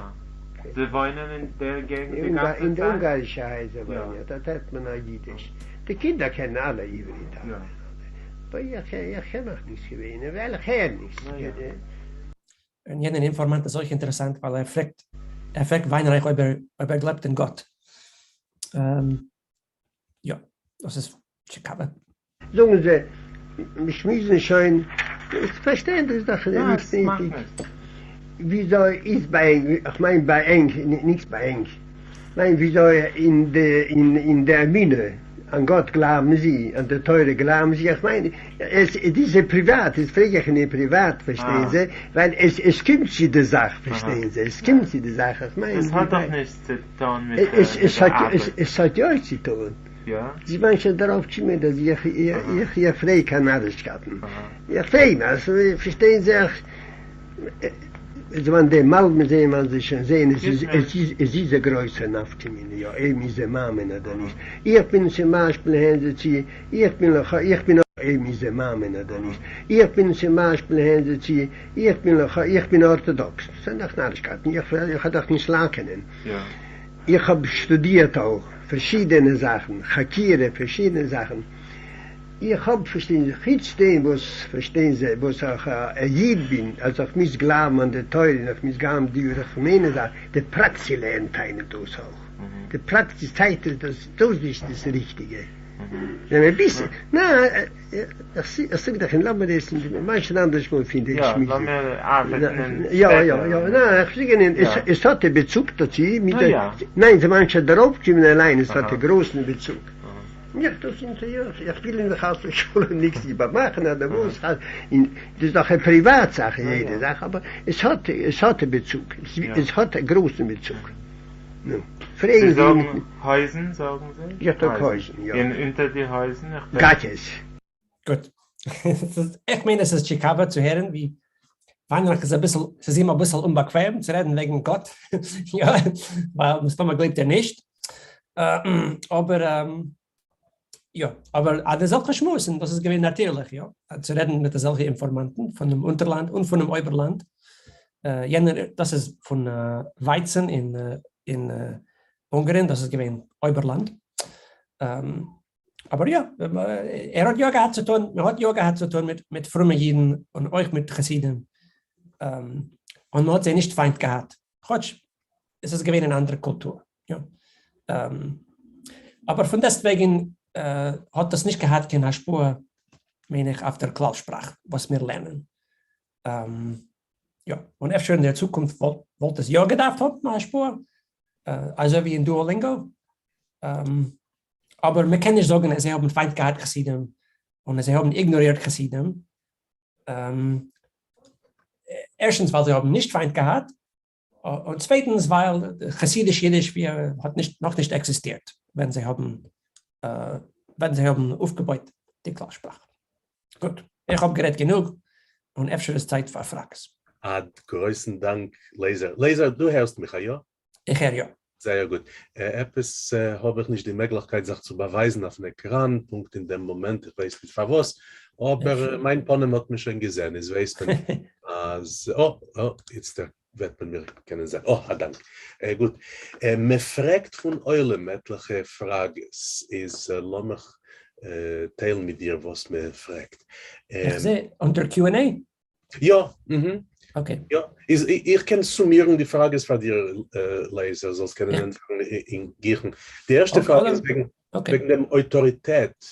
זיי וואוינען אין דער געגנט די גאנצע צייט? אין די אונגארישע הייזער וואוינען, דארט רעדט מען נאר אידיש. די קינדער קענען אלע עברית. איך קען נאך נישט געווען ווייל איך הער נישט. און יענער אינפארמאנט איז אויך אינטערעסאנט ווייל ער פרעגט ער פרעגט וויינרייך אויב ער אויב ער גלייבט אין גאט. יא, דאס איז טשיקאווע. זאגן זיי, מיר שמועסן שוין. פארשטיין דאס איז דאך נישט נויטיג. וויאזוי איז ביי ענק, איך מיין ביי ענק, נישט ביי ענק, מיין וויאזוי אין די אין די אמונה אן גאט גלייבן זי, אן די תורה גלייבן זי, איך מיין עס איז פריוואט, איז פרעג איך אין פריוואט פארשטיין זיי, ווייל עס עס קומט צו די זאך פארשטיין זיי, עס קומט צו די זאך, איך מיין. עס האט דאך נישט צו טון מיט די ארבעט. עס האט יא צו טון. יא? זי מיינט שוין דערויף קומען אז איך איך פרעג קיין נארישקייטן, איך פרעג נאר פארשטיין זיך. זמן דעם מלבן זעהן וועלן זיי שוין זעהן עס איז עס איז א גרויסע נפקא מינה יא אויב מ'איז א מאמין אדער נישט איך בין צום ביישפיל הערן זיי צו איך בין לכאו' איך בין אויב מ'איז א מאמין אדער נישט איך בין צום ביישפיל הערן זיי צו איך בין לכאו' איך בין ארטאדאקס דאס זענען דאך נארישקייטן איך איך האב דאך נישט לייקענען איך האב שטודירט אויך פארשידענע זאכן חקירה פארשידענע זאכן. איך האב פארשטיין זיך, חוץ דעם וואס פארשטיין זיי וואס איך א איד בין, אז איך מוז גלייבן אן די תורה און איך מוז גלייבן די רחמנות זאך, די פראקציע לערנט איינעם דאס אויך, די פראקציע צייגט עס דאס דאס נישט דאס ריכטיגע, ווען מען ביסט, נא, איך זאג דאך און לאמיר עס משהו אנדערש מאל פון די שמועס. יא יא יא, נא, איך זאג און עס האט א באצוג דערצו, מיט די, ניין זיי מיינען שוין דערויף קומען אליין, עס האט א גרויסן באצוג. איך דאס און צו איך איך וויל אים חס ושלום ניקס איבערמאכן אדער וואס חס און דאס איז דאך א פריוואט זאך יעדע זאך אבער עס האט עס האט א באצוג עס האט א גרויסן באצוג נו פרעגן זיי זאגן הויזן זאגן זיי? איך זאג הויזן יא. און אונטער די הויזן איך בין. גאטשעס. גוט. איך מיין עס איז טשיקאווע צו הערן ווי וויינרייך איז אביסל, ס'איז אים אביסל אומבאקוועם צו רעדן וועגן גאט, יא, ווייל מסתמא גלייבט ער נישט, אבער יא, אבער אט אזעלכע שמועסן, דאס איז געווען נאטירליך, יא, צו רעדן מיט אזעלכע אינפארמאנטן פונעם אונטערלאנד און פונעם אויבערלאנד, יענער, דאס איז פון ווייצען אין אונגארין, דאס איז געווען אויבערלאנד. אבער יא, ער האט יא געהאט צו טון, מען האט יא געהאט צו טון מיט פרומע אידן און אויך מיט חסידים, און מען האט זיי נישט פיינט געהאט, כאטש עס איז געווען אן אנדערע קולטור, יא. אבער פון דעסטוועגן האט דאס נישט געהאט קיין השפעה, מיין איך, אויף דער כלל שפראך וואס מיר לערנען. יא, און אפשר אין דער צוקונפט וואלט עס יא געדארפט האבן א השפעה, אזוי ווי אין Duolingo, אבער מען קען נישט זאגן אז זיי האבן פיינט געהאט חסידים און אז זיי האבן איגנארירט חסידים, ערשטנס ווייל זיי האבן נישט פיינט געהאט, און צווייטנס ווייל חסידיש אידיש ווי האט נישט נאכנישט עקזיסטירט ווען זיי האבן ווען זיי האבן אויפגעבויט די כלל שפראך. גוט, איך האב גערעדט גענוג, און אפשר איז צייט פאר פראגעס. א גרויסן דאנק לעיזער. לעיזער דו הערסט מיך א יא? איך הער יא. זייער גוט. עפעס האב איך נישט די מעגליכקייט זיך צו באווייזן אויפן עקראן פונקט אין דעם מאמענט, איך ווייס נישט פארוואס, אבער מיין פנים האט מען שוין געזען, איז ווייסט מען אז אה אה איצטער וועט מען מיר קענען זען. אה א דאנק. גוט. מען פרעגט פון עולם עטליכע פראגעס, איז לאמיך טיילן מיט דיר וואס מען פרעגט. איך זע אונטער Q and A. יא, okay. יא, איז איך קען סומירן די פראגעס פאר דיר לייזער, זאלסט קענען ענטפערן אין גיכן. די ערשטע פראגע איז וועגן וועגן דעם אויטאריטעט,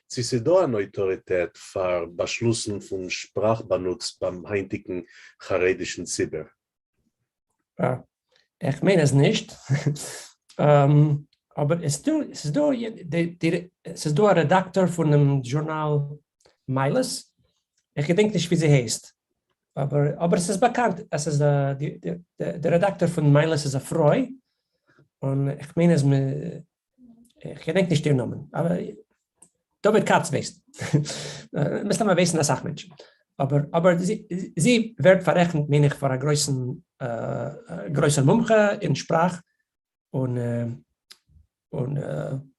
צו ס'איז דא אן אויטאריטעט פאר באשלוסן פון שפראך באנוץ ביים היינטיגן חרדישן ציבור. איך מיין אז נישט, אבער עס איז דא עס איז דא א רעדאקטאר פונעם זשורנאל מעלות, איך געדענק נישט ווי זי הייסט, אבער אבער עס איז באקאנט אז עס איז די רעדאקטאר פון מעלות איז א פרוי, און איך מיין אז מען איך געדענק נישט איר נאמען, אבער דוד כץ ווייסט, מסתמא ווייסן אסאך מענטשן, אבער אבער זי ווערט פאררעכנט מיין איך פאר א גרויסן גרויסער מומחה אין שפראך, און און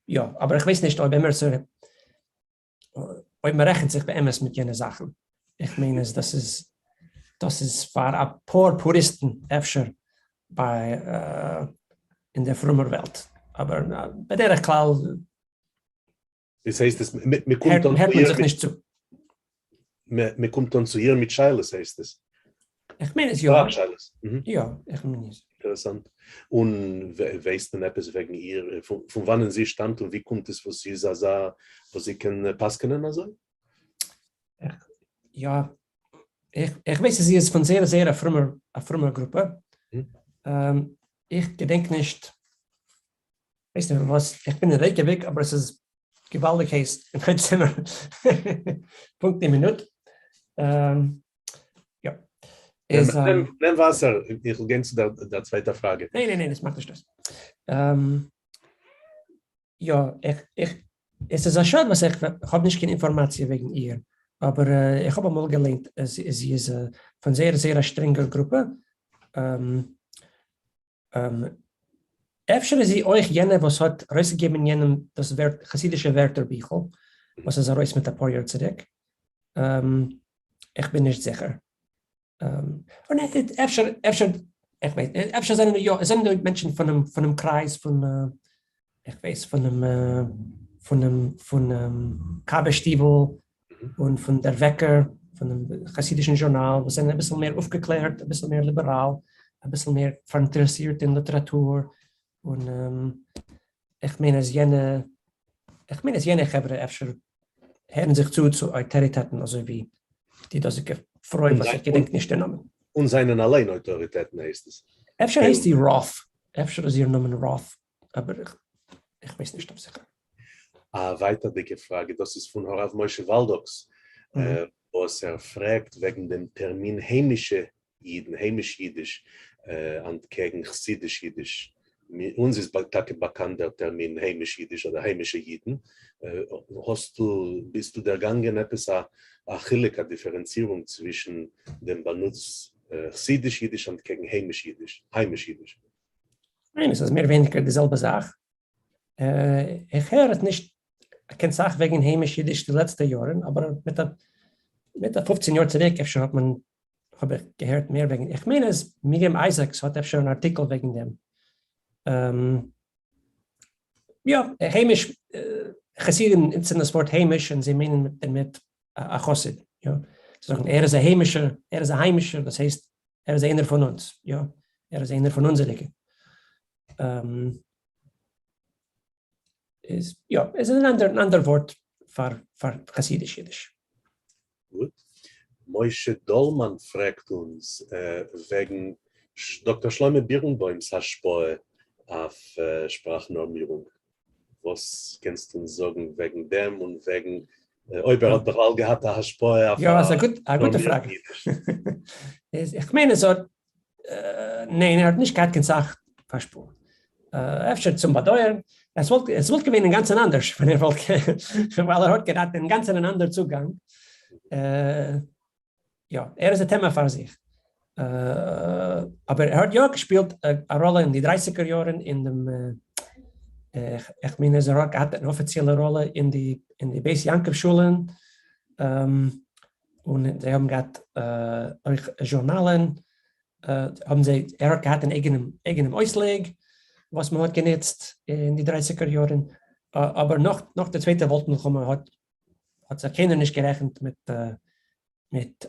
יא, אבער איך ווייס נישט אויב עמערצער אויב מען רעכנט זיך באמת מיט יענע זאכן, איך מיין אז דאס איז דאס איז פאר אפאר פוריסטן אפשר ביי אין דער פרומער וועלט, אבער בדרך כלל דאס הייסט עס מען קומט אן הערט מען זיך נישט צו. מען קומט אן צו איר מיט שאלות הייסט עס. איך מיין עס יא. יא, איך מיין עס. אינטערעסאנט. און ווייסט מען עפעס וועגן איר, פון וואנען זי שטאמט און ווי קומט עס וואס זי איז אזא וואס זי קען פסק'נען אזוי? יא, איך ווייס אז זי איז פון זייער זייער א פרומער א פרומער גרופע. איך געדענק נישט, ווייס נישט וואס, איך בין אין רעיקיאוויק אבער עס איז געוואלדיג הייס אין מיין צימער פונקט די מינוט. יא. איז נעם וואסער, איך וועל גיין צו דער צווייטער פראגע. ניין ניין ניין עס מאכט נישט אויס. יא, איך, איך, עס איז א שאד וואס איך האב נישט קיין אינפארמאציע וועגן איר, אבער איך האב אמאל געליינט אז זי איז פון זייער זייער א שטרענגער גרופע, אפשר איז זי אויך יענע וואס האט ארויסגעגעבן יענעם דאס ווערט חסידישע ווערטער ביכל וואס איז ארויס מיט אפאר יאר צוריק, איך בין נישט זיכער. און אפשר, אפשר, איך ווייס, אפשר זענען דא יא, עס זענען דא מענטשן פונעם, פונעם קרייז פון, איך ווייס, פונעם, פונעם, פונעם קאווע שטיבל און פון דער וועקער, פונעם חסידישן זשורנאל, וואס זענען אביסל מער אויפגעקלערט, אביסל מער ליבעראל, אביסל מער פאראינטערעסירט אין ליטעראטור, און איך מיין אז יענע, איך מיין אז יענע חברה אפשר הערן זיך צו צו אויטאריטעטן אזוי ווי די דאזיגע פרוי וואס איך געדענק נישט איר נאמען. און זענען אליין אויטאריטעטן הייסט עס. אפשר הייסט זי ראט, אפשר איז איר נאמען ראט, אבער איך ווייס נישט אויף זיכער. א ווייטערדיגע פראגע, דאס איז פון הרב משה וואלדאקס, וואס ער פרעגט וועגן דעם טערמין היימישע אידן, היימיש אידיש אנטקעגן חסידיש אידיש. אונז איז טאקע באקאנט דער טערמין היימיש אידיש אדער היימישע אידן. האסטו, ביסטו דערגאנגען עפעס א חילוק, א דיפערענצירונג צווישן דעם באנוץ חסידיש אידיש אנטקעגן היימיש אידיש, היימיש אידיש? ניין, עס איז מער ווייניגער די זעלבע זאך. איך הער עס נישט קיין סאך וועגן היימיש אידיש די לעצטע יארן, אבער מיט א מיט א 15 יאר צוריק אפשר האט מען האב איך געהערט מער וועגן, איך מיין אז מרים אייזעקס האט אפשר אן ארטיקל וועגן דעם. יא, היימיש, חסידים נוצן דאס ווארט היימיש און זיי מיינען דערמיט א חסיד, יא. זיי זאגן ער איז א היימישער, ער איז א היימישער, דאס הייסט ער איז איינער פון אונז, יא, ער איז איינער פון אונזעריגע. איז יא, עס איז אן אנדער, אן אנדער ווארט פאר פאר חסידיש אידיש. גוט. משה דאלמאן פרעגט אונז וועגן דאקטער שלמה בירנבוים'ס השפעה אויף שפראך נארמירונג. וואס קענסטו אונז זאגן וועגן דעם און וועגן אויב ער האט בכלל געהאט א השפעה אויף יא, ס'איז א גוטע פראגע. איך מיין עס האט, ניין ער האט נישט געהאט קיין סאך השפעה. אפשר צום באדויערן, עס וואלט עס וואלט געווען אינגאנצן אנדערש ווען ער וואלט ווייל ער האט געהאט אינגאנצן אן אנדער צוגאנג. יא, ער איז א טעמע פאר זיך. אבער ער האט יא געשפילט א ראלע אין די דרייסיגער יארן אין דעם, איך מיין אז ער האט געהאט אן אפיציעלע ראלע אין די אין די בית יעקב שולן, און זיי האבן געהאט אויך זשורנאלן, האבן זיי, ער האט געהאט אן אייגענעם אייגענעם אויסלייג וואס מען האט גענוצט אין די דרייסיגער יארן, אבער נאך נאך די צווייטע וועלט מלחמה האט האט זיך קיינער נישט גערעכנט מיט מיט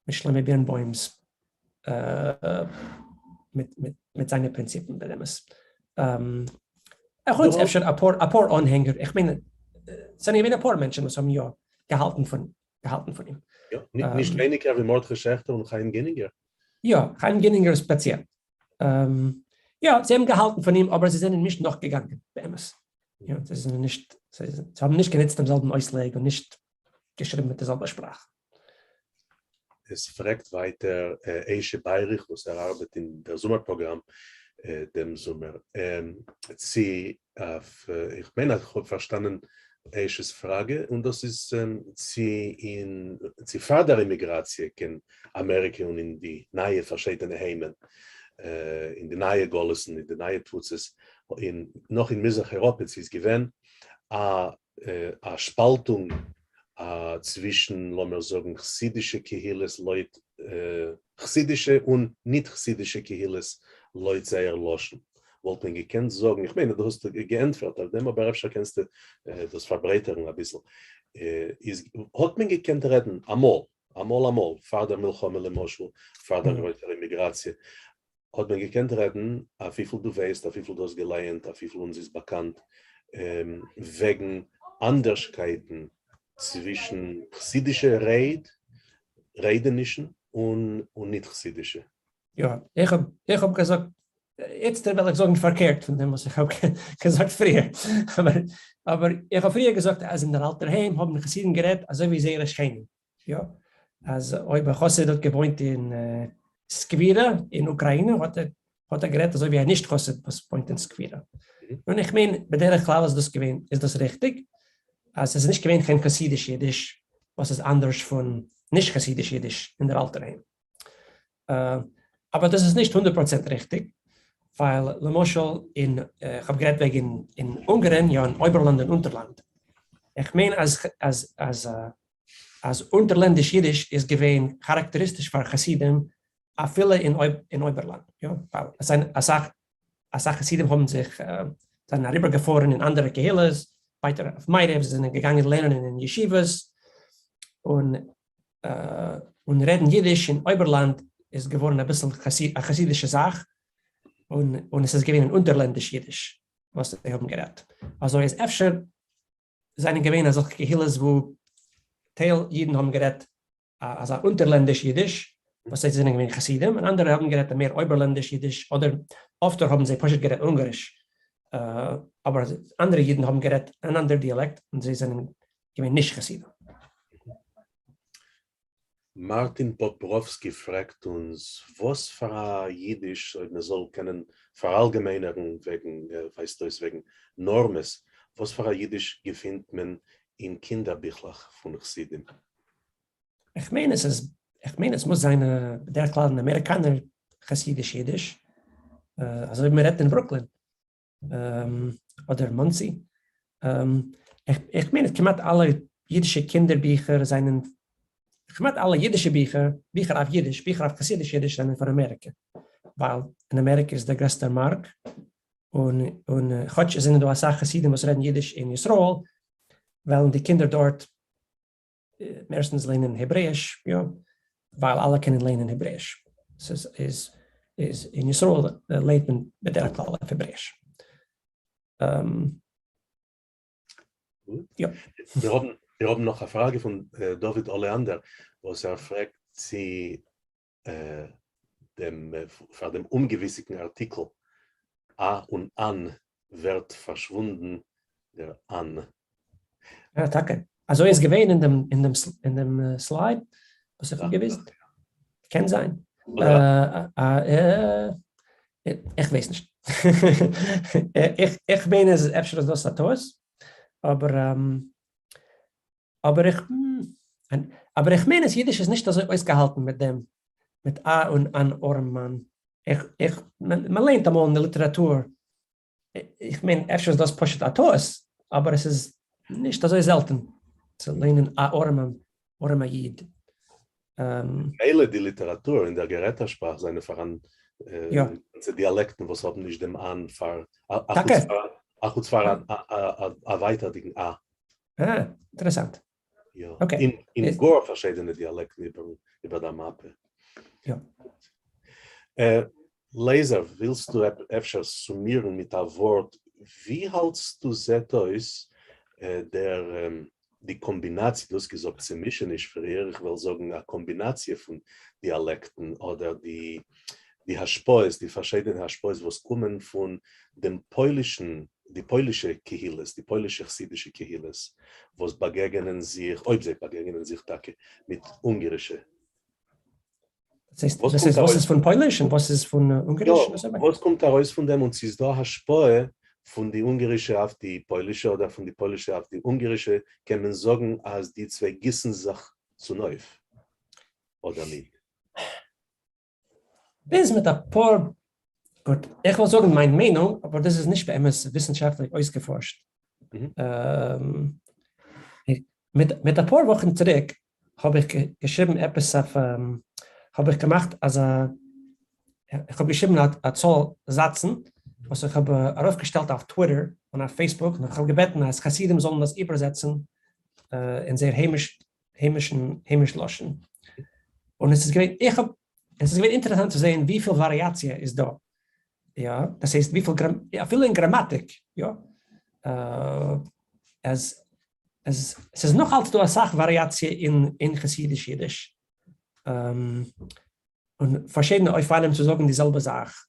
מיט שלמה בירנבוים'ס מיט מיט מיט זיינע פרינציפן באמת. אחוץ אפשר אפאר אפאר אנהענגער, איך מיין ס'זענען געווען אפאר מענטשן וואס האבן יא געהאלטן פון געהאלטן פון אים. יא, נישט ווייניגער ווי מרדכי שעכטער און חיים גינינגער. יא, חיים גינינגער ספעציעל. יא, זיי האבן געהאלטן פון אים אבער זיי זענען נישט נאכגעגאנגען באמת. יא, זיי זענען נישט, זיי האבן נישט גענוצט דעם זעלבן אויסלייג און נישט געשריבן מיט די זעלבע שפראך. עס פרעגט ווייטער איישע בייריך וואס ער ארבעט אין דער זומער פראגראם דעם זומער צו אויף, איך מיין אז איך האב פארשטאנען איישע'ס פראגע, און דאס איז צו אין צו פאר דער אימיגראציע קיין אמעריקע און אין די נייע פארשיידענע היימען אין די נייע גלות'ן אין די נייע תפוצות אין נאך אין מזרח אייראפע צו איז געווען א א שפאלטונג צווישן לאמיר זאגן חסידישע קהילות לויט חסידישע און ניט חסידישע קהילות לויט זייער לשון וואלט מען געקענט זאגן, איך מיין אז דו האסט געענטפערט אויף דעם אבער אפשר קענסטו דאס פארברייטערן אביסל, איז האט מען געקענט רעדן אמאל, אמאל אמאל, פאר דער מלחמה למשל, פאר דער גרויסער אימיגראציע, האט מען געקענט רעדן, אויף וויפיל דו ווייסט, אויף וויפיל דו האסט געלייענט, אויף וויפיל אונז איז באקאנט, וועגן אנדערשקייטן צווישן חסידישע רייד. רעדענישן און ניט חסידישע. יא, איך האב איך האב געזאגט, איצטער וועל איך זאגן פארקערט פון דעם וואס איך האב געזאגט פריער, אבער אבער איך האב פריער געזאגט אז אין דער אלטער היים האבן חסידים גערעדט אזוי ווי זייערע שכנים, יא, אז אויב א חסיד האט געוואוינט אין סקווירא אין אוקראינע האט ער האט ער גערעדט אזוי ווי א נישט חסיד וואס וואוינט אין סקווירא. און איך מיין בדרך כלל איז דאס געווען איז דאס ריכטיג, אז עס איז נישט געווען קיין חסידיש אידיש וואס איז אנדערש פון נישט חסידיש אידיש אין דער אלטער היים. אבער דאס איז נישט 100% ריכטיג, ווייל למשל אין, איך האב גערעדט וועגן אין אונגארן, יא אין אויבערלאנד און אונטערלאנד, איך מיין אז אז אז אז אונטערלענדיש אידיש איז געווען כאראקטעריסטיש פאר חסידים אפילו אין אויבערלאנד, יא, ווייל עס זענען אסאך אסאך חסידים האבן זיך זענען אריבער געפארן אין אנדערע קהילות, ווייטער אויף מערב, זיי זענען געגאנגען לערנען אין ישיבות, און און רעדן אידיש אין אויבערלאנד איז געווארן אביסל א חסידישע זאך, און און עס איז געווען אן אונטערלענדיש אידיש וואס זיי האבן גערעדט, אזוי איז אפשר זענען געווען אזעלכע קהילות וואו טייל אידן האבן גערעדט אזא אונטערלענדיש אידיש, וואס זיי זענען געווען חסידים, און אנדערע האבן גערעדט א מער אויבערלענדיש אידיש, אדער אפטער האבן זיי פשוט גערעדט אונגאריש, אבער אנדערע אידן האבן גערעדט אן אנדער דיאלעקט און זיי זענען געווען נישט חסידים. מארטין פאפראווסקי פרעגט אונז וואס פאר א אידיש, אויב מען זאל קענען פאראלגעמיינערן וועגן, ווייזט אויס וועגן נארמעס, וואס פאר א אידיש געפינט מען אין קינדער ביכלעך פון חסידים? איך מיין עס איז, איך מיין עס מוז זיין בדרך כלל אן אמעריקאנער חסידיש אידיש, אזוי ווי מען רעדט אין ברוקלין אדער מאנסי, איך מיין אז כמעט אלע אידישע קינדער ביכער זענען, כמעט אלע אידישע ביכער, ביכער אויף אידיש, ביכער אויף חסידיש אידיש זענען פון אמעריקע, ווייל אין אמעריקע איז דער גרעסטער מארק, און און כאטש עס זענען דא אסאך חסידים וואס רעדן אידיש אין ישראל, וועלן די קינדער דארט מערסטנס לערנען העברעיש, יא, ווייל אלע קענען לערנען העברעיש. ס'איז איז איז אין ישראל לערנט מען בדרך כלל אויף העברעיש. יא. מיר האבן מיר האבן נאך א פראגע פון דוד אלעאנדער וואס ער פרעגט צו דעם פאר דעם אומגעוויסיגן ארטיקל א און אן ווערט פארשוואונדן דער אן. יא טאקע, אזוי איז געווען אין דעם אין דעם אין דעם slide וואס איך האב געוויזן, קען זיין, איך ווייס נישט, איך מיין אז אפשר איז דאס א טעות, אבער אבער איך אבער איך מיין אז אידיש איז נישט אזוי אויסגעהאלטן מיט דעם מיט א און אן ארעמאן, איך איך מען לערנט אמאל אין די ליטעראטור, איך מיין אפשר איז דאס פשוט א טעות, אבער עס איז נישט אזוי זעלטן צו לערנען א ארעמע ארעמע איד. מילא די ליטעראטור, אין דער גערעדטער שפראך זענען פאראן גאנצע דיאלעקטן וואס האבן נישט דעם אן פאר, אחוץ פאר א ווייטערדיגן א. אה, אינטערעסאנט. יא, אין גאר פארשידענע דיאלעקטן איבער דער מאפע. יא. לייזער, ווילסטו אפשר סומירן מיט א ווארט ווי האלטסטו זעט אויס דער די קאמבינאציע, דו האסט געזאגט צעמישעניש פריער, איך וועל זאגן א קאמבינאציע פון דיאלעקטן אדער די די השפעות, די פארשידענע השפעות וואס קומען פון דעם פוילישן, די פוילישע קהילות, די פוילישע חסידישע קהילות וואס באגעגענען זיך, אויב זיי באגעגענען זיך טאקע, מיט אונגערישע. דאס הייסט, דאס איז וואס איז פון פויליש און וואס איז פון אונגעריש? יא, וואס קומט ארויס פון דעם און צו איז דא השפעה פון די אונגערישע אויף די פוילישע אדער פון די פוילישע אויף די אונגערישע, קען מען זאגן אז די צוויי גיסן זיך צונויף אדער ניט? ביז מיט אפאר, גוט, איך וועל זאגן מיין מיינונג, אבער דאס איז נישט באמת וויסנשאפטליך אויסגעפארשט. מיט אפאר וואכן צוריק האב איך געשריבן עפעס אויף, האב איך געמאכט אזא, איך האב געשריבן א צאל זאצן וואס איך האב ארויפגעשטעלט אויף טוויטער און אויף פעיסבוק, און איך האב געבעטן אז חסידים זאלן דאס איבערזעצן אין זייער היימיש היימישן היימיש לשון. און עס איז געווען, איך האב, עס איז געווען אינטערעסאנט צו זען וויפיל וואריאציע איז דא. יא, דאס הייסט וויפיל, אפילו אין גראמאטיק, יא, אז עס איז נאך אלץ דא אסאך וואריאציע אין אין חסידיש אידיש. און פארשידענע אופנים צו זאגן די זעלבע זאך.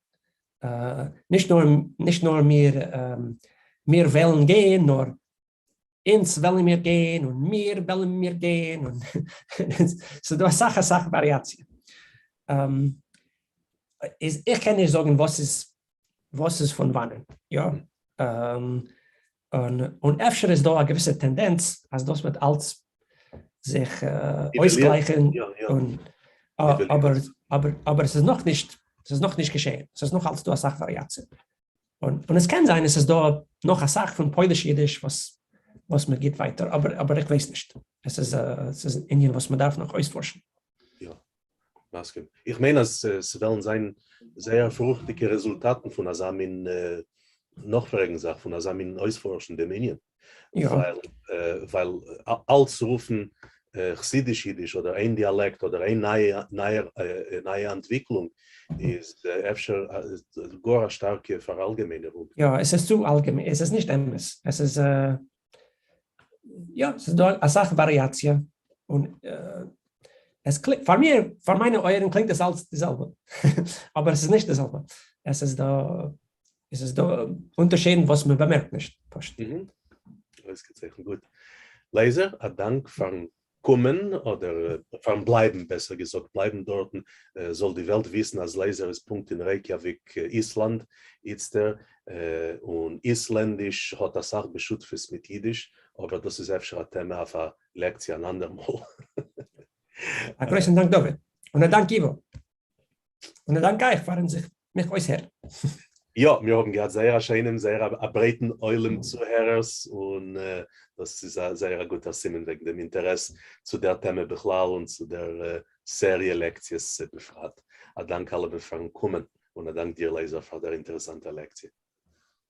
נישט נאר נישט נאר מיר מיר וועלן גיין, נאר אונז וועלן מיר גיין און מיר וועלן מיר גיין און ס'איז דא אסאך אסאך וואריאציע. איז איך קען נישט זאגן וואס איז וואס איז פון וואנען, יא? און און אפשר איז דא א געוויסע טענדענץ אז דאס וועט אלץ זיך אויסגלייכן און אבער אבער אבער עס איז נאך נישט עס איז נאך נישט געשען, עס איז נאך אלץ דא אסאך וואריאציע. און און עס קען זיין עס איז דא נאך אסאך פון פויליש אידיש וואס וואס מען גיבט ווייטער, אבער אבער איך ווייס נישט, עס איז עס איז ענין וואס מען דארף נאך אויספארשן. יא, מסכים. איך מיין אז ס'וועלן זיין זייער פרוכטיגע רעזולטאטן פון אזא מין נאכפרעגן זיך, פון אזא מין אויספארשן דעם ענין. ווייל ווייל אלץ רופן חסידיש אידיש אדער איין דיאלעקט אדער איין נייע נייע אנטוויקלונג איז אפשר גאר א שטארקע פאראלגעמיינערונג. יא, עס איז צו אלגעמיין, עס איז נישט אמת, עס איז יא, עס איז דא אסאך וואריאציע, און עס קלינגט, פאר מיר, פאר מיינע אויערן קלינגט עס אלץ די זעלבע, אבער עס איז נישט די זעלבע, עס איז דא עס איז דא אונטערשיידן וואס מען באמערקט נישט פשוט. אויסגעצייכנט גוט. לייזער, א דאנק פארן קומען, אדער פארן בלייבן בעסער געזאגט, בלייבן דארטן, זאל די וועלט וויסן אז לייזער איז פונקט אין רעיקיאוויק איסלאנד איצטער, און איסלענדיש האט אסאך בשותפות מיט אידיש, אבער דאס איז אפשר א טעמע אויף א לעקציע אן אנדער מאל. א גרויסן דאנק דוד, און א דאנק איווא. און א דאנק אייך פארן זיך מיך אויסהערן. יא, מיר האבן געהאט זייער א שיינעם, זייער א ברייטן עולם צוהערערס, און דאס איז א זייער א גוטער סימן וועגן דעם אינטערעס צו דער טעמע בכלל און צו דער סעריע לעקציעס בפרט. א דאנק אלעמען פארן קומען, און א דאנק דיר לייזער פאר דער אינטערעסאנטער לעקציע.